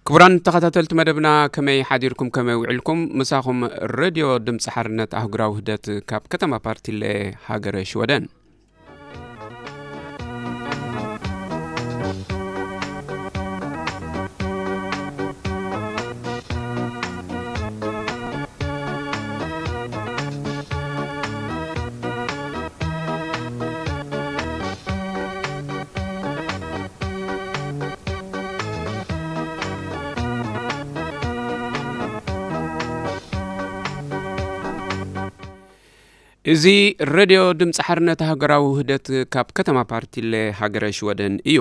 ክቡራን ተኸታተልቲ መደብና፣ ከመይ ሓዲርኩም፣ ከመይ ውዒልኩም? ምሳኹም ሬድዮ ድምፂ ሓርነት ኣህጉራዊ ውህደት ካብ ከተማ ፓርቲለ፣ ሃገረ ሽወደን። እዚ ሬድዮ ድምፂ ሓርነት ሃገራዊ ውህደት ካብ ከተማ ፓርቲለ፣ ሃገረ ሽወደን እዩ።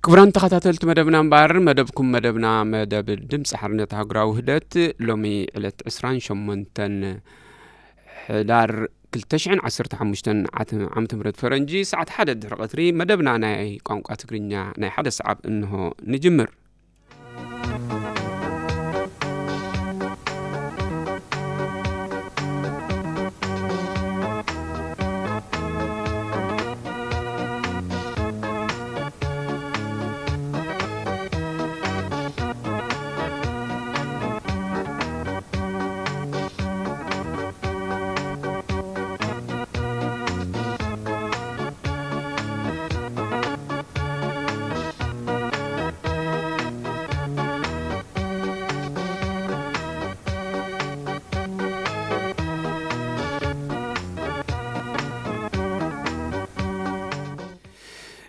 ክቡራን ተኸታተልቲ መደብና እምበኣር፣ መደብኩም መደብና፣ መደብ ድምፂ ሓርነት ኣህጉራዊ ውህደት፣ ሎሚ ዕለት ዕስራን ሸሞንተን ሕዳር ክልተ ሽሕን ዓሰርተ ሓሙሽተን ዓት-፣ ዓመተ ምህረት ፈረንጂ፣ ሰዓት ሓደ ድሕሪ ቀትሪ፣ መደብና ናይ ቋንቋ ትግርኛ ናይ ሓደ ሰዓት እንሆ ንጅምር።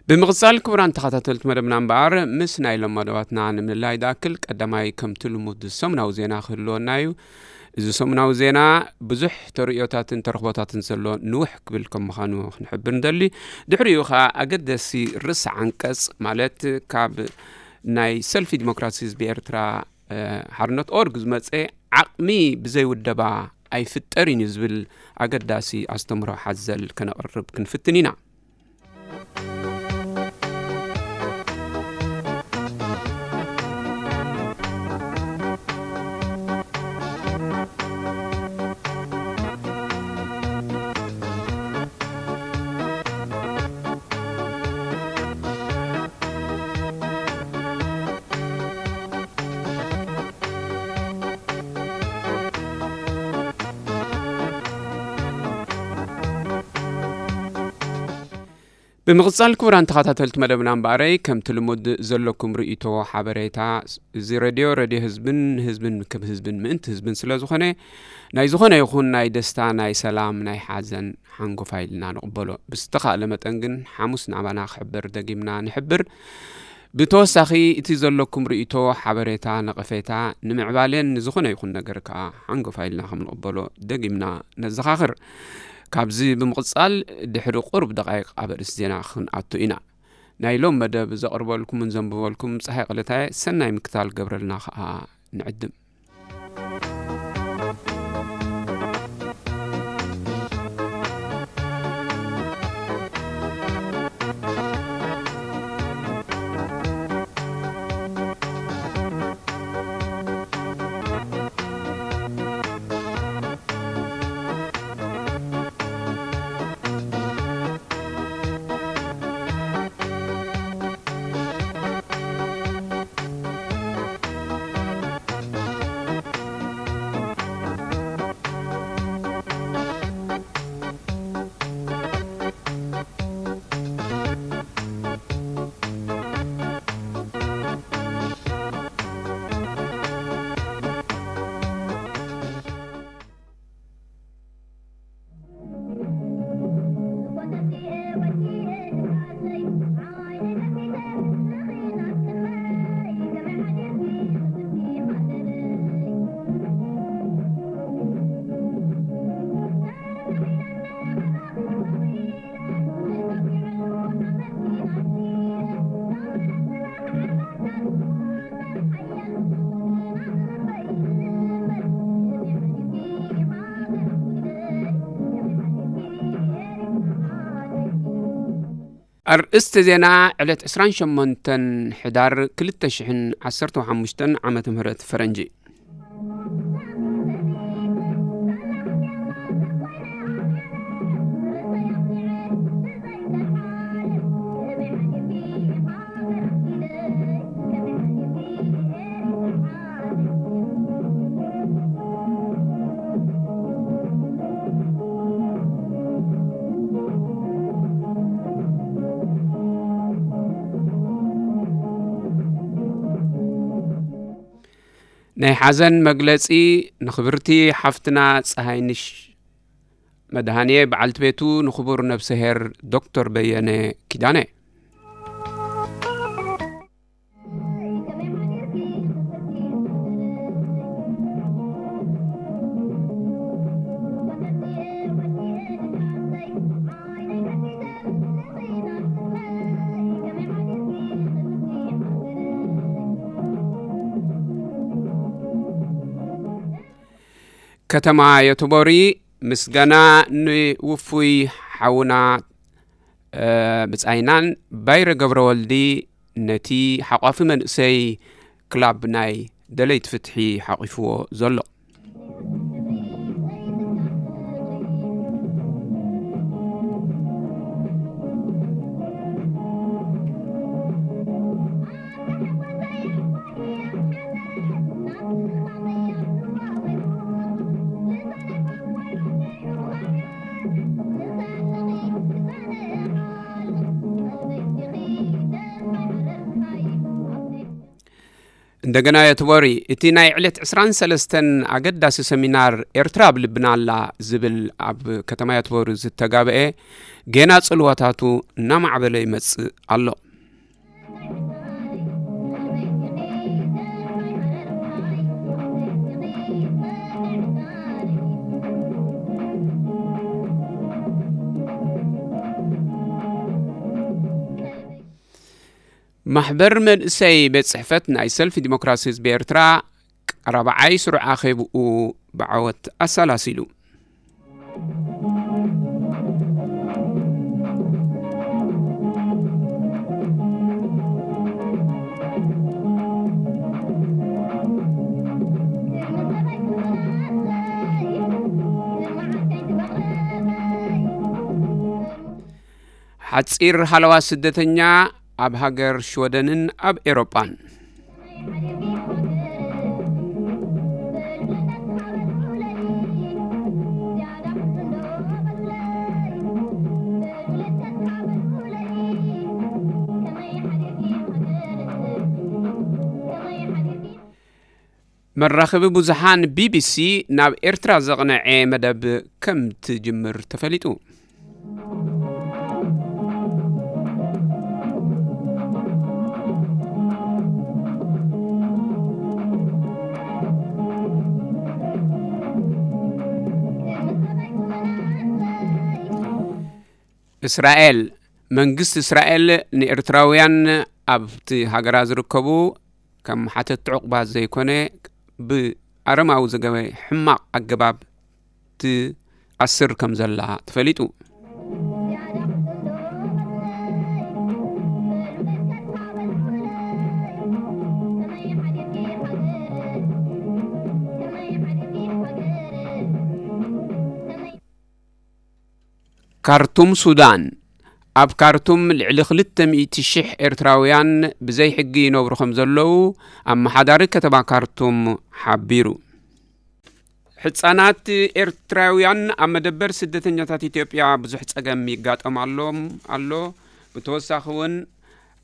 ብምቕጻል፣ ክቡራን ተኸታተልቲ መደብና እምበኣር፣ ምስ ናይ ሎም መደባትና ንምልላይ ዝኣክል፣ ቀዳማይ ከምቲ ልሙድ ሰሙናዊ ዜና ክህልወና እዩ። እዚ ሰሙናዊ ዜና ብዙሕ ተርእዮታትን ተረኽቦታትን ዘሎ ንውሕ ክብል ከም ምዃኑ ክንሕብር ንደሊ። ድሕሪኡ ኸኣ ኣገደሲ ርእሰ ዓንቀጽ፣ ማለት ካብ ናይ ሰልፊ ዲሞክራሲ ህዝቢ ኤርትራ፣ እ፣ ሓርነት ኦርግ ዝመጸ ዓቕሚ ብዘይ ውደባ ኣይፍጠርን እዩ ዝብል ኣገዳሲ ኣስተምህሮ ሓዘል ከነቕርብ ክንፍትን ኢና። ብምቕጻል፣ ክቡራን ተኸታተልቲ መደብና እምበኣረይ፣ ከምቲ ልሙድ ዘለኩም ርእይቶ፣ ሓበሬታ፣ እዚ ሬድዮ፣ ሬድዮ ህዝብን፣ ህዝብን ከም ህዝብን፣ ምእንቲ ህዝብን ስለ ዝኾነ፣ ናይ ዝኾነ ይኹን ናይ ደስታ፣ ናይ ሰላም፣ ናይ ሓዘን ሓንጎፋይ ኢልና ንቕበሎ። ብዝተኻእለ መጠን ግን፣ ሓሙስ ናባና ክሕበር ደጊምና ንሕብር። ብተወሳኺ፣ እቲ ዘለኩም ርእይቶ፣ ሓበሬታ፣ ነቐፌታ፣ ንምዕባሌን ንዝኾነ ይኹን ነገር ከኣ ሓንጎፋይ ኢልና ከም ንቕበሎ ደጊምና ነዘኻኽር። ካብዚ ብምቕጻል፣ ድሕሪ ቁሩብ ደቓይቕ ኣብ ኣርእስቲ ዜና ክንኣቱ ኢና። ናይ ሎም መደብ ዘቕርበልኩምን ዘንብበልኩም ጸሃይ ቀለታየ፣ ሰናይ ምክታል ገብረልና ከኣ ንዕድም። ኣርእስተ ዜና ዕለት ዕስራን ሸሞንተን ሕዳር ክልተ ሽሕን ዓሰርተ ሓሙሽተን ዓመተ ምህረት ፈረንጂ። ናይ ሓዘን መግለጺ ንኽብርቲ ሓፍትና ጸሃይንሽ መድሃኔ፣ በዓልቲ ቤቱ ንኽቡር ነብሰሄር ዶክተር በየነ ኪዳነ። ከተማ ዮቶቦሪ ምስጋና ንውፉይ ሓውና፣ እ፣ ብጻይናን ባይረ ገብረወልዲ ነቲ ሓቋፊ መንእሰይ ክላብ ናይ ደለይቲ ፍትሒ ሓቂፍዎ ዘሎ። እንደገና ዮትቦሪ፣ እቲ ናይ ዕለት ዕስራን ሰለስተን ኣገዳሲ ሰሚናር ኤርትራ ኣብ ልብና ኣላ ዝብል ኣብ ከተማ ዮትቦሪ ዝተጋብኤ ጌና ጽልዋታቱ እናማዕበለ ይመጽእ ኣሎ። ማሕበር መንእሰይ ቤት ጽሕፈት ናይ ሰልፊ ዲሞክራሲ ህዝቢ ኤርትራ ራብዓይ ስሩዕ ኣኼብኡ ብዓወት ኣሰላሲሉ። ሓጺር ሃለዋ ስደተኛ ኣብ ሃገር ሽወደንን ኣብ ኤሮጳን። መራኸቢ ብዙሓን ቢቢሲ ናብ ኤርትራ ዘቕነዐ መደብ ከም ትጅምር ተፈሊጡ። እስራኤል፣ መንግስቲ እስራኤል ንኤርትራውያን ኣብቲ ሃገራ ዝርከቡ ከም ሓተቲ ዕቑባ ዘይኮነ ብኣረማዊ ዘገበ ሕማቕ ኣገባብ ትኣስር ከም ዘላ ተፈሊጡ። ካርቱም፣ ሱዳን። ኣብ ካርቱም ልዕሊ ክልተ ሚእቲ ሽሕ ኤርትራውያን ብዘይ ሕጊ ይነብሩ ከም ዘለዉ ኣመሓዳሪ ከተማ ካርቱም ሓቢሩ። ሕጻናት ኤርትራውያን ኣብ መደበር ስደተኛታት ኢትዮጵያ ብዙሕ ጸገም ይጋጠም ኣሎም ኣሎ። ብተወሳኺ እውን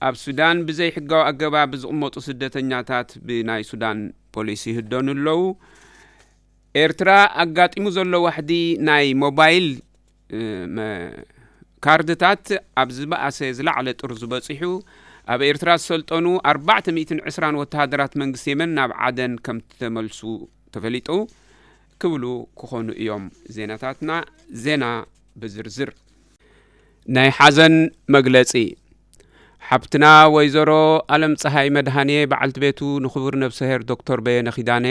ኣብ ሱዳን ብዘይ ሕጋዊ ኣገባብ ዝቕመጡ ስደተኛታት ብናይ ሱዳን ፖሊስ ይህደኑ ኣለዉ። ኤርትራ ኣጋጢሙ ዘሎ ዋሕዲ ናይ ሞባይል፣ እ፣ መ-፣ ካርድታት ኣብ ዝበኣሰ ዝለዓለ ጥርዙ በጺሑ፣ ኣብ ኤርትራ ዝሰልጠኑ ኣርባዕተ ሚእትን ዕስራን ወተሃደራት መንግስቲ የመን ናብ ዓደን ከም ተመልሱ ተፈሊጡ ክብሉ ክኾኑ እዮም። ዜናታትና። ዜና ብዝርዝር። ናይ ሓዘን መግለጺ። ሓብትና ወይዘሮ ኣለም ጸሃይ መድሃኔ፣ በዓልቲ ቤቱ ንክቡር ነብሰሄር ዶክተር በየነ ኪዳነ፣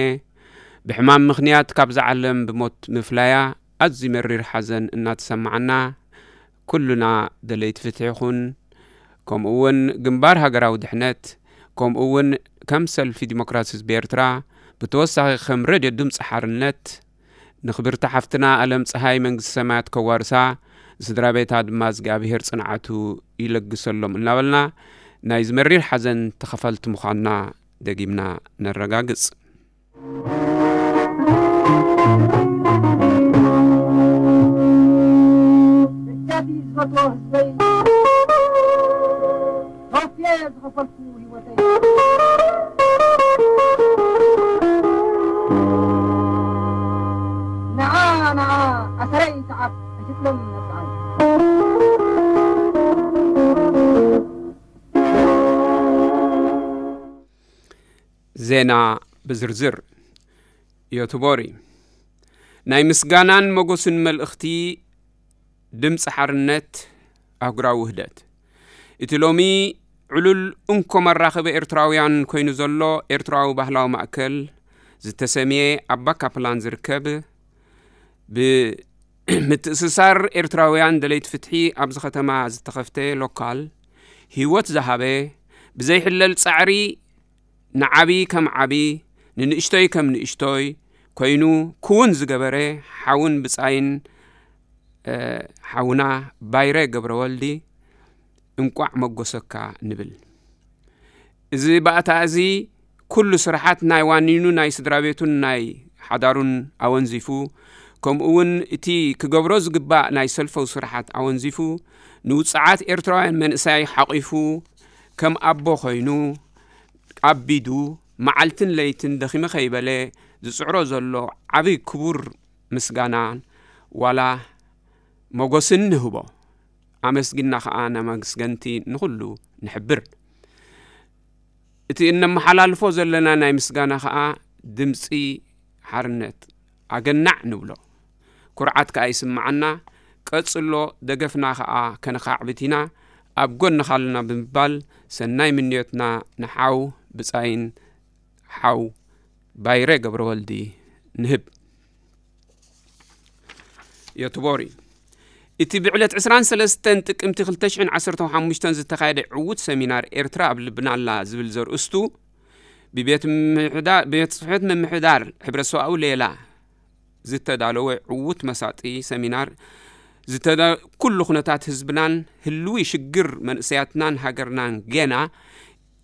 ብሕማም ምኽንያት ካብዛ ዓለም ብሞት ምፍላያ ኣዝዩ መሪር ሓዘን እናተሰማዓና፣ ኩሉና ደለይቲ ፍትሒ ይኹን። ከምኡ እውን ግንባር ሃገራዊ ድሕነት፣ ከምኡ እውን ከም ሰልፊ ዲሞክራሲ ህዝቢ ኤርትራ፣ ብተወሳኺ ከም ሬድዮ ድምፂ ሓርነት፣ ንኽብርቲ ሓፍትና ኣለም ፀሃይ መንግስቲ ሰማያት ከዋርሳ፣ ስድራ ቤታ ድማ እግዚኣብሄር ጽንዓቱ ይለግሰሎም እናበልና፣ ናይ ዝመሪር ሓዘን ተኸፈልቲ ምዃንና ደጊምና ነረጋግጽ። ደጃፊ ዝፈትዎ ህዝበይ፣ ተወፍየ ዝኸፈልኩ ህይወተይ። ንዓ፣ ንዓ፣ ኣሰረይ ሰዓብ፣ ኣይትጥለም ነብስዓይ። ዜና ብዝርዝር። ዮትቦሪ። ናይ ምስጋናን መጎስን መልእኽቲ ድምፂ ሓርነት ኣህጉራዊ ውህደት። እቲ ሎሚ ዕሉል እንኮ መራኸቢ ኤርትራውያን ኮይኑ ዘሎ ኤርትራዊ ባህላዊ ማእከል ዝተሰምየ ኣብ ባካፕላን ዝርከብ ብምትእስሳር ኤርትራውያን ደለይቲ ፍትሒ ኣብዚ ከተማ ዝተኸፍተ ሎካል ህይወት ዝሃበ ብዘይሕለል ጻዕሪ ንዓቢ ከም ዓቢ ንንእሽቶይ ከም ንእሽቶይ ኮይኑ ክውን ዝገበረ ሓውን ብጻይን ሓውና ባይረ ገብረወልዲ እንቋዕ መጎሰካ ንብል። እዚ ባእታ እዚ ኩሉ ስራሓት ናይ ዋኒኑ ናይ ስድራ ቤቱን ናይ ሓዳሩን ኣወንዚፉ፣ ከምኡ እውን እቲ ክገብሮ ዝግባእ ናይ ሰልፈው ስራሓት ኣወንዚፉ፣ ንውፅዓት ኤርትራውያን መንእሰይ ሓቒፉ፣ ከም ኣቦ ኮይኑ ኣቢዱ፣ መዓልትን ለይትን ደኺመ ከይበለ ዝፅዕሮ ዘሎ ዓብይ ክቡር ምስጋና ዋላ መጎስን ንህቦ። ኣመስጊንና ኸኣ ነመስገንቲ ንኹሉ ንሕብር። እቲ እነመሓላልፎ ዘለና ናይ ምስጋና ኸኣ ድምፂ ሓርነት ኣገናዕ ንብሎ። ኩርዓት ከኣ ይስምዓና። ቀጽሎ፣ ደገፍና ከኣ ከነኻዕብት ኢና። ኣብ ጎንኻ ኣለና ብምባል ሰናይ ምንዮትና ንሓው ብጻይን ሓው ባይረ ገብረወልዲ ንህብ። ዮትቦሪ። እቲ ብዕለት ዕስራን ሰለስተን ጥቅምቲ ክልተ ሽሕን ዓሰርተ ሓሙሽተን ዝተኻየደ ዕዉት ሰሚናር ኤርትራ ኣብ ልብና ኣላ ዝብል ዘርእስቱ ብቤት ምምሕዳ-፣ ብቤት ጽሕፈት ምምሕዳር ሕብረተሰባዊ ሌላ ዝተዳለወ ዕዉት መሳጢ ሰሚናር ዝተዳ-፣ ኩሉ ኩነታት ህዝብናን ህልዊ ሽግር መንእሰያትናን ሃገርናን ጌና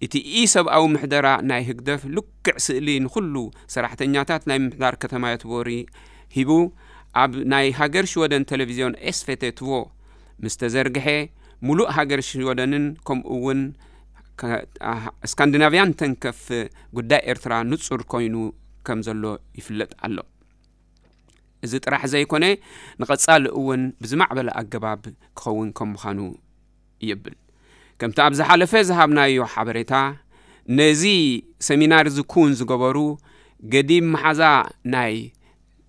እቲ ኢሰብኣዊ ምሕደራ ናይ ህግደፍ ልክዕ ስእሊ ንኹሉ ሰራሕተኛታት ናይ ምምሕዳር ከተማ ዮትቦሪ ሂቡ ኣብ ናይ ሃገር ሽወደን ቴሌቪዝዮን ኤስፌቴ ትቮ ምስ ተዘርግሐ፣ ሙሉእ ሃገር ሽወደንን ከምኡ እውን ከ-፣ ኣህ-፣ ስካንዲናቭያን ተንከፍ ጉዳይ ኤርትራ ንጹር ኮይኑ ከም ዘሎ ይፍለጥ ኣሎ። እዚ ጥራሕ ዘይኮነ፣ ንቐጻሊ እውን ብዝማዕበለ ኣገባብ ክኸውን ከም ምዃኑ ይብል። ከምቲ ኣብ ዝሓለፈ ዝሃብናዮ ሓበሬታ፣ ነዚ ሰሚናር እዚ ክውን ዝገበሩ ገዲም መሓዛ ናይ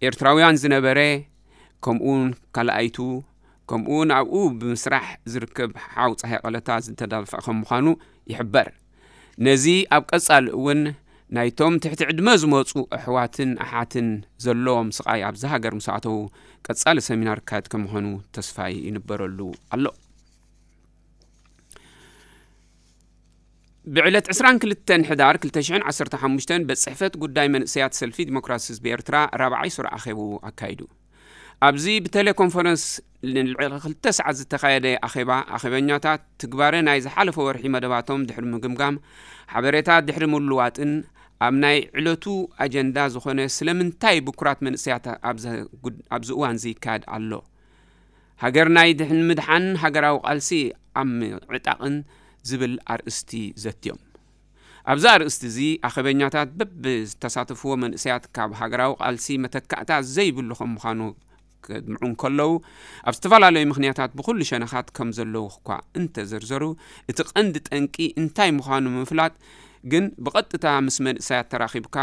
ኤርትራውያን ዝነበረ፣ ከምኡውን ካልኣይቱ፣ ከምኡውን ኣብኡ ብምስራሕ ዝርከብ ሓው ጸሃየ ቀለታ ዝተዳፈ ከም ምዃኑ ይሕበር። ነዚ ኣብ ቀጻሊ እውን ናይቶም ትሕቲ ዕድመ ዝመጹ ኣሕዋትን ኣሓትን ዘለዎም ስቓይ ኣብዚ ሃገር ምስ ኣተዉ ቀጻሊ ሰሚናር ክካየድ ከም ምዃኑ ተስፋ ይንበረሉ ኣሎ። ብዕለት ዕስራን ክልተን ሕዳር ክልተ ሽሕን ዓሰርተ ሓሙሽተን ቤት ጽሕፈት ጉዳይ መንእሰያት ሰልፊ ዲሞክራሲ ህዝቢ ኤርትራ ራብዓይ ሱር ኣኼብኡ ኣካይዱ። ኣብዚ ብቴሌኮንፈረንስ ንልዕሊ ክልተ ሰዓት ዝተኻየደ ኣኼባ፣ ኣኼበኛታት ትግባረ ናይ ዝሓለፈ ወርሒ መደባቶም ድሕሪ ምግምጋም፣ ሓበሬታ ድሕሪ ምልዋጥን ኣብ ናይ ዕለቱ ኣጀንዳ ዝኾነ ስለምንታይ ብኩራት መንእሰያት ኣብዚ ጉድ-፣ ኣብዚ እዋን እዚ ይካየድ ኣሎ፣ ሃገር ናይ ድሕን ምድሓን ሃገራዊ ቃልሲ ኣብ ምዕጣቕን ዝብል ኣርእስቲ ዘትዮም። ኣብዚ ኣርእስቲ እዚ ኣኼበኛታት በብዝተሳተፍዎ መንእሰያት ካብ ሃገራዊ ቃልሲ መተካእታ ዘይብሉ ከም ምዃኑ ከድምዑ እንከለዉ፣ ኣብ ዝተፈላለዩ ምኽንያታት ብኹሉ ሸነኻት ከም ዘለዉ እኳ እንተዘርዘሩ፣ እቲ ቀንዲ ጠንቂ እንታይ ምዃኑ ንምፍላጥ ግን ብቐጥታ ምስ መንእሰያት ተራኺብካ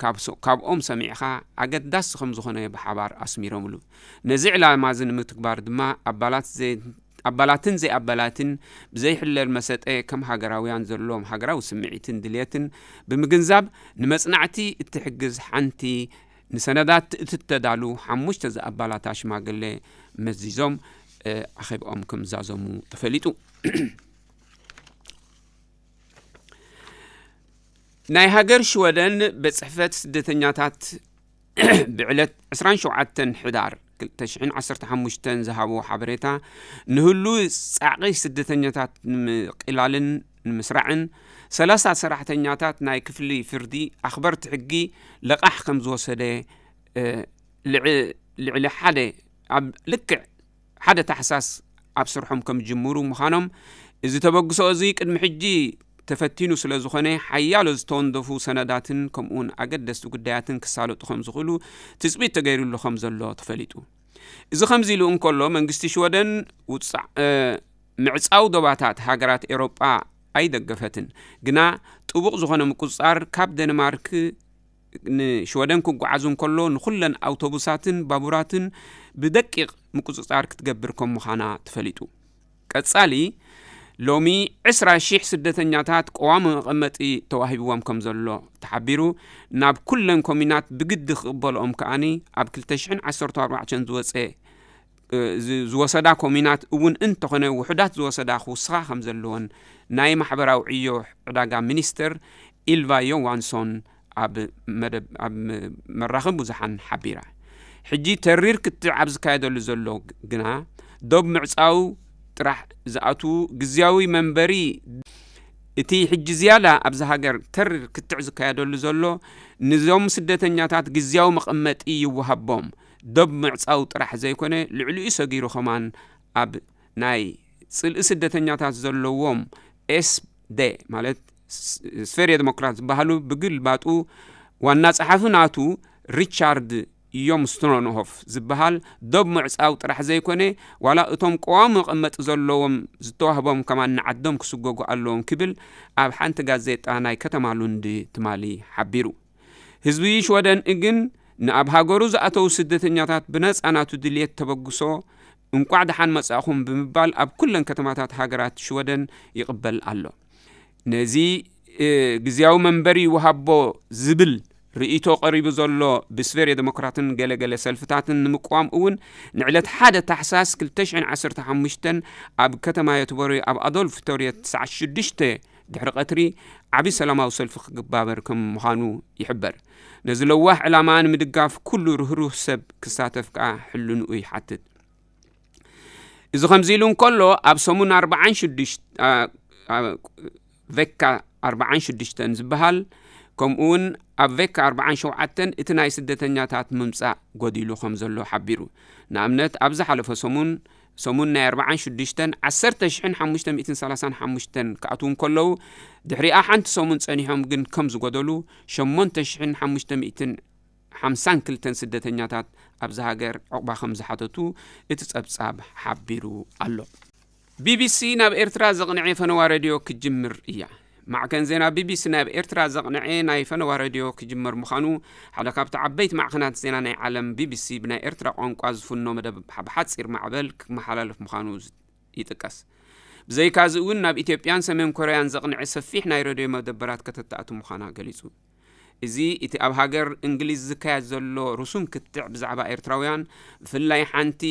ካብ ስ-፣ ካብኦም ሰሚዕኻ ኣገዳሲ ከም ዝኾነ ብሓባር ኣስሚሮምሉ። ነዚ ዕላማ እዚ ንምትግባር ድማ ኣባላት ዘ-፣ ኣባላትን ዘይኣባላትን ብዘይሕለል መሰጠ ከም ሃገራውያን ዘለዎም ሃገራዊ ስምዒትን ድልየትን ብምግንዛብ ንመጽናዕቲ እትሕግዝ ሓንቲ ንሰነዳት እትተዳሉ ሓሙሽተ ዝኣባላታ ሽማግለ መዚዞም፣ እ፣ ኣኼብኦም ከም ዝዛዘሙ ተፈሊጡ። ናይ ሃገር ሽወደን ቤት ጽሕፈት ስደተኛታት ብዕለት ዕስራን ሸውዓተን ሕዳር ክልተ ሽሕን ዓሰርተ ሓሙሽተን ዝሃቦ ሓበሬታ፣ ንህሉ ጻዕቒ ስደተኛታት ንምቕላልን ንምስራዕን፣ ሰላሳ ሰራሕተኛታት ናይ ክፍሊ ፍርዲ ኣኽበርቲ ሕጊ ለቓሕ ከም ዝወሰደ፣ እ፣ ልዕ-፣ ልዕሊ ሓደ፣ ኣብ ልክዕ ሓደ ታሕሳስ ኣብ ስርሖም ከም ዝጅምሩ ምዃኖም፣ እዚ ተበግሶ እዚ ቅድሚ ሕጂ ተፈቲኑ ስለ ዝኾነ፣ ሓያሎ ዝተወንደፉ ሰነዳትን ከምኡውን ኣገደስቲ ጉዳያትን ክሳለጡ ከም ዝኽእሉ ትጽቢት ተገይሩሉ ከም ዘሎ ተፈሊጡ። እዚ ከምዚ ኢሉ እንከሎ፣ መንግስቲ ሽወደን ውጻዕ-፣ እ፣ ምዕጻው ዶባታት ሃገራት ኤውሮጳ ኣይደገፈትን። ግና ጥቡቕ ዝኾነ ምቁጽጻር ካብ ደንማርክ ንሽወደን ክጓዓዙ እንከሎ፣ ንኹለን ኣውቶቡሳትን ባቡራትን ብደቂቕ ምቁጽጻር ክትገብር ከም ምዃና ተፈሊጡ። ቀጻሊ፣ ሎሚ ዕስራ ሺሕ ስደተኛታት ቀዋሚ መቐመጢ ተዋሂብዎም ከም ዘሎ ተሓቢሩ። ናብ ኩለን ኮሚናት ብግዲ ክቕበልኦም ከኣኒ፣ ኣብ ክልተ ሽሕን ዓሰርተ ኣርባዕተን ዝወጸ፣ እ፣ ዝ-፣ ዝወሰዳ ኮሚናት እውን እንተኾነ፣ ውሑዳት ዝወሰዳ ክውስኻ ከም ዘለወን ናይ ማሕበራዊ ዕዮ ዕዳጋ ሚኒስተር ኢልቫ ዮዋንሶን ኣብ መደብ፣ ኣብ መራኸቢ ብዙሓን ሓቢራ። ሕጂ ተሪር ክትዕ ኣብ ዝካየደሉ ዘሎ ግና፣ ዶብ ምዕጻው ጥራሕ ዝኣትዉ ግዝያዊ መንበሪ፣ እቲ ሕጂ ዝያዳ ኣብዚ ሃገር ተሪር ክትዕ ዝካየደሉ ዘሎ፣ ንዞም ስደተኛታት ግዝያዊ መቐመጢ ይወሃቦም። ዶብ ምዕጻው ጥራሕ ዘይኮነ፣ ልዕሊኡ ሰጊሩ ከማን ኣብ ናይ ጽልኢ ስደተኛታት ዘለዎም ኤስ ደ፣ ማለት ስ-፣ ስፌርየ ዲሞክራት ዝበሃሉ፣ ብግልባጡ ዋና ጸሓፊ ናቱ ሪቻርድ ዮምስትሮንሆፍ ዝበሃል፣ ዶብ ምዕጻው ጥራሕ ዘይኮነ፣ ዋላ እቶም ቀዋሚ መቐመጢ ዘለዎም ዝተዋህቦም ከማን ንዓዶም ክስጎጉ ኣለዎም ክብል ኣብ ሓንቲ ጋዜጣ ናይ ከተማ ሉንድ ትማሊ ሓቢሩ። ህዝቢ ሽወደን ግን ንኣብ ሃገሩ ዝኣተዉ ስደተኛታት ብነጻ ናቱ ድልየት ተበግሶ እንቋዕ ደሓን መጻእኹም ብምባል ኣብ ኩለን ከተማታት ሃገራት ሽወደን ይቕበል ኣሎ። ነዚ፣ እ፣ ግዝያዊ መንበሪ ይወሃቦ ዝብል ርእይቶ ቀሪቡ ዘሎ ብስፌርየ ዲሞክራትን ገለገለ ሰልፍታትን ንምቅዋም እውን ንዕለት ሓደ ታሕሳስ ክልተ ሽሕን ዓሰርተ ሓሙሽተን ኣብ ከተማ ዮትቦሪ ኣብ ኣዶልፍ ቶርየ ትስዓት ሽዱሽተ ድሕሪ ቀትሪ ዓቢ ሰላማዊ ሰልፊ ክግባበር ከም ምዃኑ ይሕበር። ነዚ ለዋህ ዕላማ ንምድጋፍ ኩሉ ርህሩህ ሰብ ክሳተፍ ከኣ ሕልንኡ ይሓትት። እዚ ከምዚ ኢሉ እንከሎ፣ ኣብ ሰሙን ኣርባዓን ሽዱሽተ፣ ኣ፣ ኣ፣ ቬካ ኣርባዓን ሽዱሽተን ዝበሃል፣ ከምኡውን ኣብ ቬካ ኣርባዓን ሸውዓተን እቲ ናይ ስደተኛታት ምምጻእ ጎዲሉ ከም ዘሎ ሓቢሩ። ንኣብነት፣ ኣብ ዝሓለፈ ሰሙን፣ ሰሙን ናይ ኣርባዓን ሽዱሽተን፣ ዓሰርተ ሽሕን ሓሙሽተ ሚእትን ሰላሳን ሓሙሽተን ክኣትዉ እንከለዉ፣ ድሕሪኣ ሓንቲ ሰሙን ጸኒሖም ግን ከም ዝጎደሉ፣ ሸሞንተ ሽሕን ሓሙሽተ ሚእትን ሓምሳን ክልተን ስደተኛታት ኣብዚ ሃገር ዕቑባ ከም ዝሓተቱ እቲ ጸብጻብ ሓቢሩ ኣሎ። ቢ ቢ ሲ ናብ ኤርትራ ዘቕንዐ ፈነዋ ሬድዮ ክጅምር እያ። ማዕከን ዜና ቢ ቢ ሲ ናብ ኤርትራ ዘቕንዐ ናይ ፈነዋ ሬድዮ ክጅመር ምዃኑ ሓደ ካብቲ ዓበይቲ ማዕከናት ዜና ናይ ዓለም፣ ቢ ቢ ሲ፣ ብናይ ኤርትራ ቋንቋ ዝፍኖ መደብ ብሓጺር ማዕበል ክመሓላለፍ ምዃኑ ይጥቀስ። ብዘይካዚ እውን ናብ ኢትዮጵያን ሰሜን ኮርያን ዘቕንዐ ሰፊሕ ናይ ሬድዮ መደበራት ከተተኣቱ ምዃና ገሊጹ። እዚ እቲ ኣብ ሃገር እንግሊዝ ዝካየድ ዘሎ ርሱን ክትዕ ብዛዕባ ኤርትራውያን፣ ብፍላይ ሓንቲ፣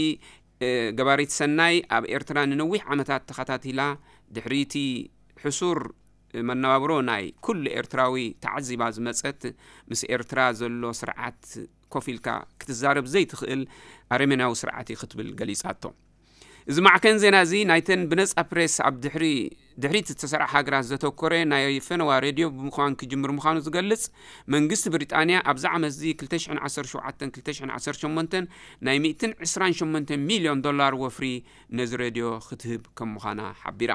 እ፣ ገባሪት ሰናይ ኣብ ኤርትራ ንነዊሕ ዓመታት ተኸታቲላ፣ ድሕሪ እቲ ሕሱር መነባብሮ ናይ ኩሉ ኤርትራዊ ተዓዚባ ዝመጸት፣ ምስ ኤርትራ ዘሎ ስርዓት ኮፍ ኢልካ ክትዛረብ ዘይትኽእል ኣረሜናዊ ስርዓት እዩ ክትብል ገሊጻቶ። እዚ ማዕከን ዜና እዚ ናይተን ብነጻ ፕሬስ ኣብ ድሕሪ፣ ድሕሪት ዝተሰርዓ ሃገራት ዘተኮረ ናይ ፈነዋ ሬድዮ ብምዃን ክጅምር ምዃኑ ዝገልጽ፣ መንግስቲ ብሪጣንያ ኣብዚ ዓመት እዚ ክልተ ሽሕን ዓሰርተ ሸውዓተን ክልተ ሽሕን ዓሰርተ ሸሞንተን ናይ ሚእትን ዕስራን ሸሞንተን ሚልዮን ዶላር ወፍሪ ነዚ ሬድዮ ክትህብ ከም ምዃና ሓቢራ።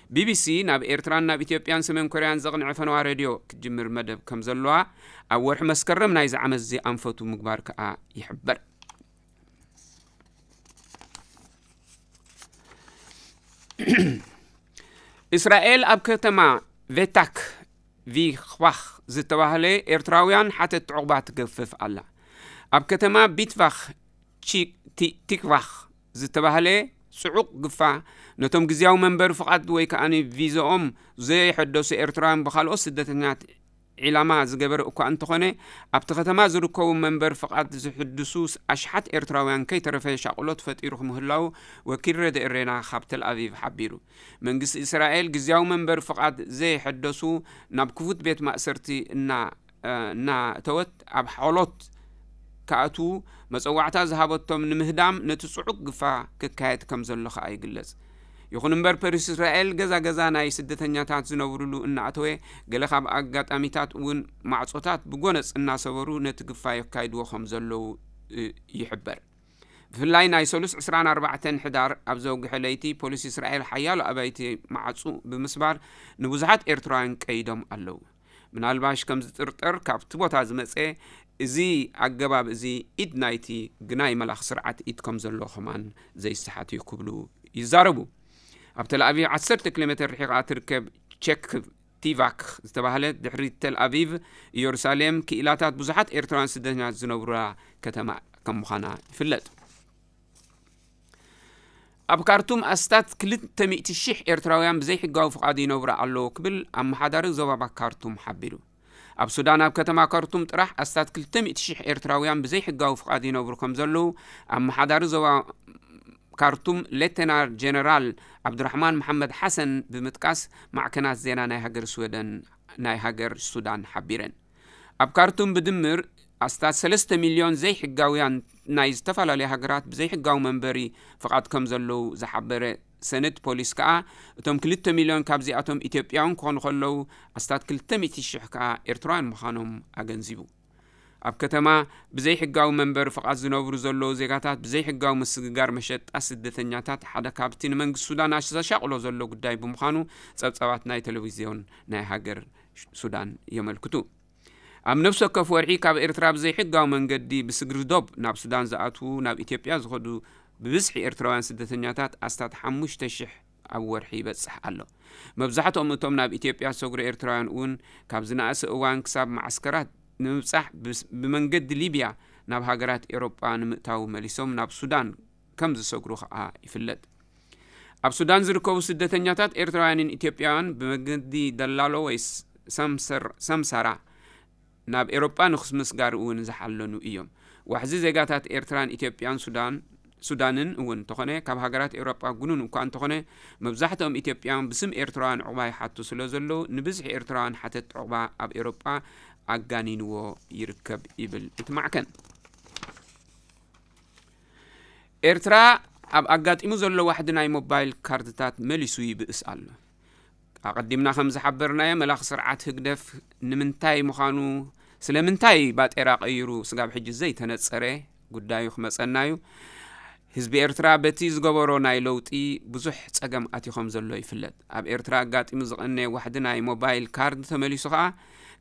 ቢ ቢ ሲ ናብ ኤርትራን ናብ ኢትዮጵያን ሰሜን ኮርያን ዘቕንዐ ፈነዋ ሬድዮ ክትጅምር መደብ ከም ዘለዋ ኣብ ወርሒ መስከረም ናይዚ ዓመት እዚ ኣንፈቱ ምግባር ከኣ ይሕበር። እስራኤል ኣብ ከተማ ቬታክ ቪኽባኽ ዝተባህለ ኤርትራውያን ሓተት ዕቑባ ትገፍፍ ኣላ። ኣብ ከተማ ቢትቫኽ ቺ-፣ ቲ-፣ ቲክቫኽ ዝተባህለ ጽዑቕ ግፋ ነቶም ግዝያዊ መንበሪ ፍቓድ ወይ ከኣ ቪዛኦም ዘየሐደሱ ኤርትራውያን ብኻልኦት ስደተኛት ዒላማ ዝገበረ እኳ እንተኾነ፣ ኣብቲ ከተማ ዝርከቡ መንበሪ ፍቓድ ዝሕድሱ ኣሽሓት ኤርትራውያን ከይተረፈ ሻቕሎት ፈጢሩ ምህላው ወኪል ረድኤ ኤሬና ካብ ተልኣቪቭ ሓቢሩ። መንግስቲ እስራኤል ግዝያዊ መንበሪ ፍቓድ ዘየሐደሱ ናብ ክፉት ቤት ማእሰርቲ እና እናእተወት ኣብ ሓሎት ክኣትዉ መጸዋዕታ ዝሃበቶም ንምህዳም ነቲ ጽዑቕ ግፋ ክካየድ ከም ዘሎ ከኣ ይግለጽ። ይኹን እምበር ፖሊስ እስራኤል ገዛ ገዛ ናይ ስደተኛታት ዝነብሩሉ እናኣተወ፣ ገለ ካብ ኣጋጣሚታት እውን ማዕጾታት ብጎነጽ እናሰበሩ ነቲ ግፋ የካይድዎ ከም ዘለዉ ይሕበር። ብፍላይ ናይ ሰሉስ ዕስራን ኣርባዕተን ሕዳር ኣብ ዘውግሐ ለይቲ ፖሊስ እስራኤል ሓያሎ ኣባይቲ ማዕጹ ብምስባር ንብዙሓት ኤርትራውያን ቀይዶም ኣለዉ። ምናልባሽ ከም ዝጥርጠር ካብቲ ቦታ ዝመጸ፣ እዚ ኣገባብ እዚ ኢድ ናይቲ ግናይ መላኺ ስርዓት ኢድ ከም ዘሎ ከማን ዘይሰሓት እዩ ክብሉ ይዛረቡ። ኣብ ተልኣቪቭ ዓሰርተ ኪሎ ሜትር ርሒቓ ትርከብ ቸክ ቲቫክ ዝተባህለ ድሕሪ ተልኣቪቭ፣ ኢየሩሳሌም ክኢላታት ብዙሓት ኤርትራውያን ስደተኛታት ዝነብሩላ ከተማ ከም ምዃና ይፍለጥ። ኣብ ካርቱም ኣስታት ክልተ ሚእቲ ሽሕ ኤርትራውያን ብዘይሕጋዊ ፍቓድ ይነብሩ ኣለዉ ክብል ኣመሓዳሪ ዞባ ካርቱም ሓቢሩ። ኣብ ሱዳን ኣብ ከተማ ካርቱም ጥራሕ ኣስታት ክልተ ሚእቲ ሽሕ ኤርትራውያን ብዘይሕጋዊ ፍቓድ ይነብሩ ከም ዘለዉ ኣመሓዳሪ ዞባ ካርቱም ሌተናል ጀነራል ዓብዱራሕማን መሓመድ ሓሰን ብምጥቃስ ማዕከናት ዜና ናይ ሃገር ስወደን ናይ ሃገር ሱዳን ሓቢረን። ኣብ ካርቱም ብድምር ኣስታት ሰለስተ ሚልዮን ዘይሕጋውያን ናይ ዝተፈላለዩ ሃገራት ብዘይሕጋዊ መንበሪ ፍቓድ ከም ዘለዉ ዝሓበረ ሰነድ ፖሊስ ከኣ እቶም ክልተ ሚልዮን ካብዚኣቶም ኢትዮጵያውን ክኾኑ ከለዉ ኣስታት ክልተ ሚእቲ ሽሕ ከኣ ኤርትራውያን ምዃኖም ኣገንዚቡ። ኣብ ከተማ ብዘይሕጋዊ መንበሪ ፍቓድ ዝነብሩ ዘለዉ ዜጋታት ብዘይሕጋዊ ምስግጋር መሸጣ ስደተኛታት ሓደ ካብቲ ንመንግስቲ ሱዳን ኣሽ-፣ ዘሻቕሎ ዘሎ ጉዳይ ብምዃኑ ጸብጻባት ናይ ቴሌቪዝዮን ናይ ሃገር ሱዳን የመልክቱ። ኣብ ነፍሲ ወከፍ ወርሒ ካብ ኤርትራ ብዘይሕጋዊ መንገዲ ብስግሪ ዶብ ናብ ሱዳን ዝኣትዉ ናብ ኢትዮጵያ ዝኸዱ ብብዝሒ ኤርትራውያን ስደተኛታት ኣስታት ሓሙሽተ ሽሕ ኣብ ወርሒ ይበጽሕ ኣሎ። መብዛሕትኦም እቶም ናብ ኢትዮጵያ ዝሰግሩ ኤርትራውያን እውን ካብ ዝነኣሰ እዋን ክሳብ መዓስከራት ንምብጻሕ ብስ-፣ ብመንገዲ ሊብያ ናብ ሃገራት ኤውሮጳ ንምእታው መሊሶም ናብ ሱዳን ከም ዝሰግሩ ከኣ ይፍለጥ። ኣብ ሱዳን ዝርከቡ ስደተኛታት ኤርትራውያንን ኢትዮጵያውያን ብመገዲ ደላሎ ወይ ስ-፣ ሰምሰር-፣ ሰምሳራ ናብ ኤውሮጳ ንክስምስጋር እውን ዝሓለኑ እዮም። ዋሕዚ ዜጋታት ኤርትራን ኢትዮጵያን ሱዳን፣ ሱዳንን እውን እንተኾነ ካብ ሃገራት ኤውሮጳ ጉኑን እኳ እንተኾነ መብዛሕትኦም ኢትዮጵያውያን ብስም ኤርትራውያን ዑቕባ ይሓቱ ስለ ዘለዉ ንብዝሒ ኤርትራውያን ሓተት ዑቕባ ኣብ ኤውሮጳ ኣጋኒንዎ ይርከብ ይብል እቲ ማዕከን። ኤርትራ ኣብ ኣጋጢሙ ዘሎ ዋሕዲ ናይ ሞባይል ካርድታት መሊሱ ይብእስ ኣሎ። ኣቐዲምና ከም ዝሓበርናዮ መላኺ ስርዓት ህግደፍ ንምንታይ ምዃኑ፣ ስለምንታይ ባጤራ ቀይሩ ስጋብ ሕጂ ዘይተነጸረ ጉዳዩ ክመጸና እዩ። ህዝቢ ኤርትራ በቲ ዝገበሮ ናይ ለውጢ ብዙሕ ጸገም ኣትዩ ከም ዘሎ ይፍለጥ። ኣብ ኤርትራ ኣጋጢሙ ዝቐነየ ዋሕዲ ናይ ሞባይል ካርድ ተመሊሱ ከኣ፣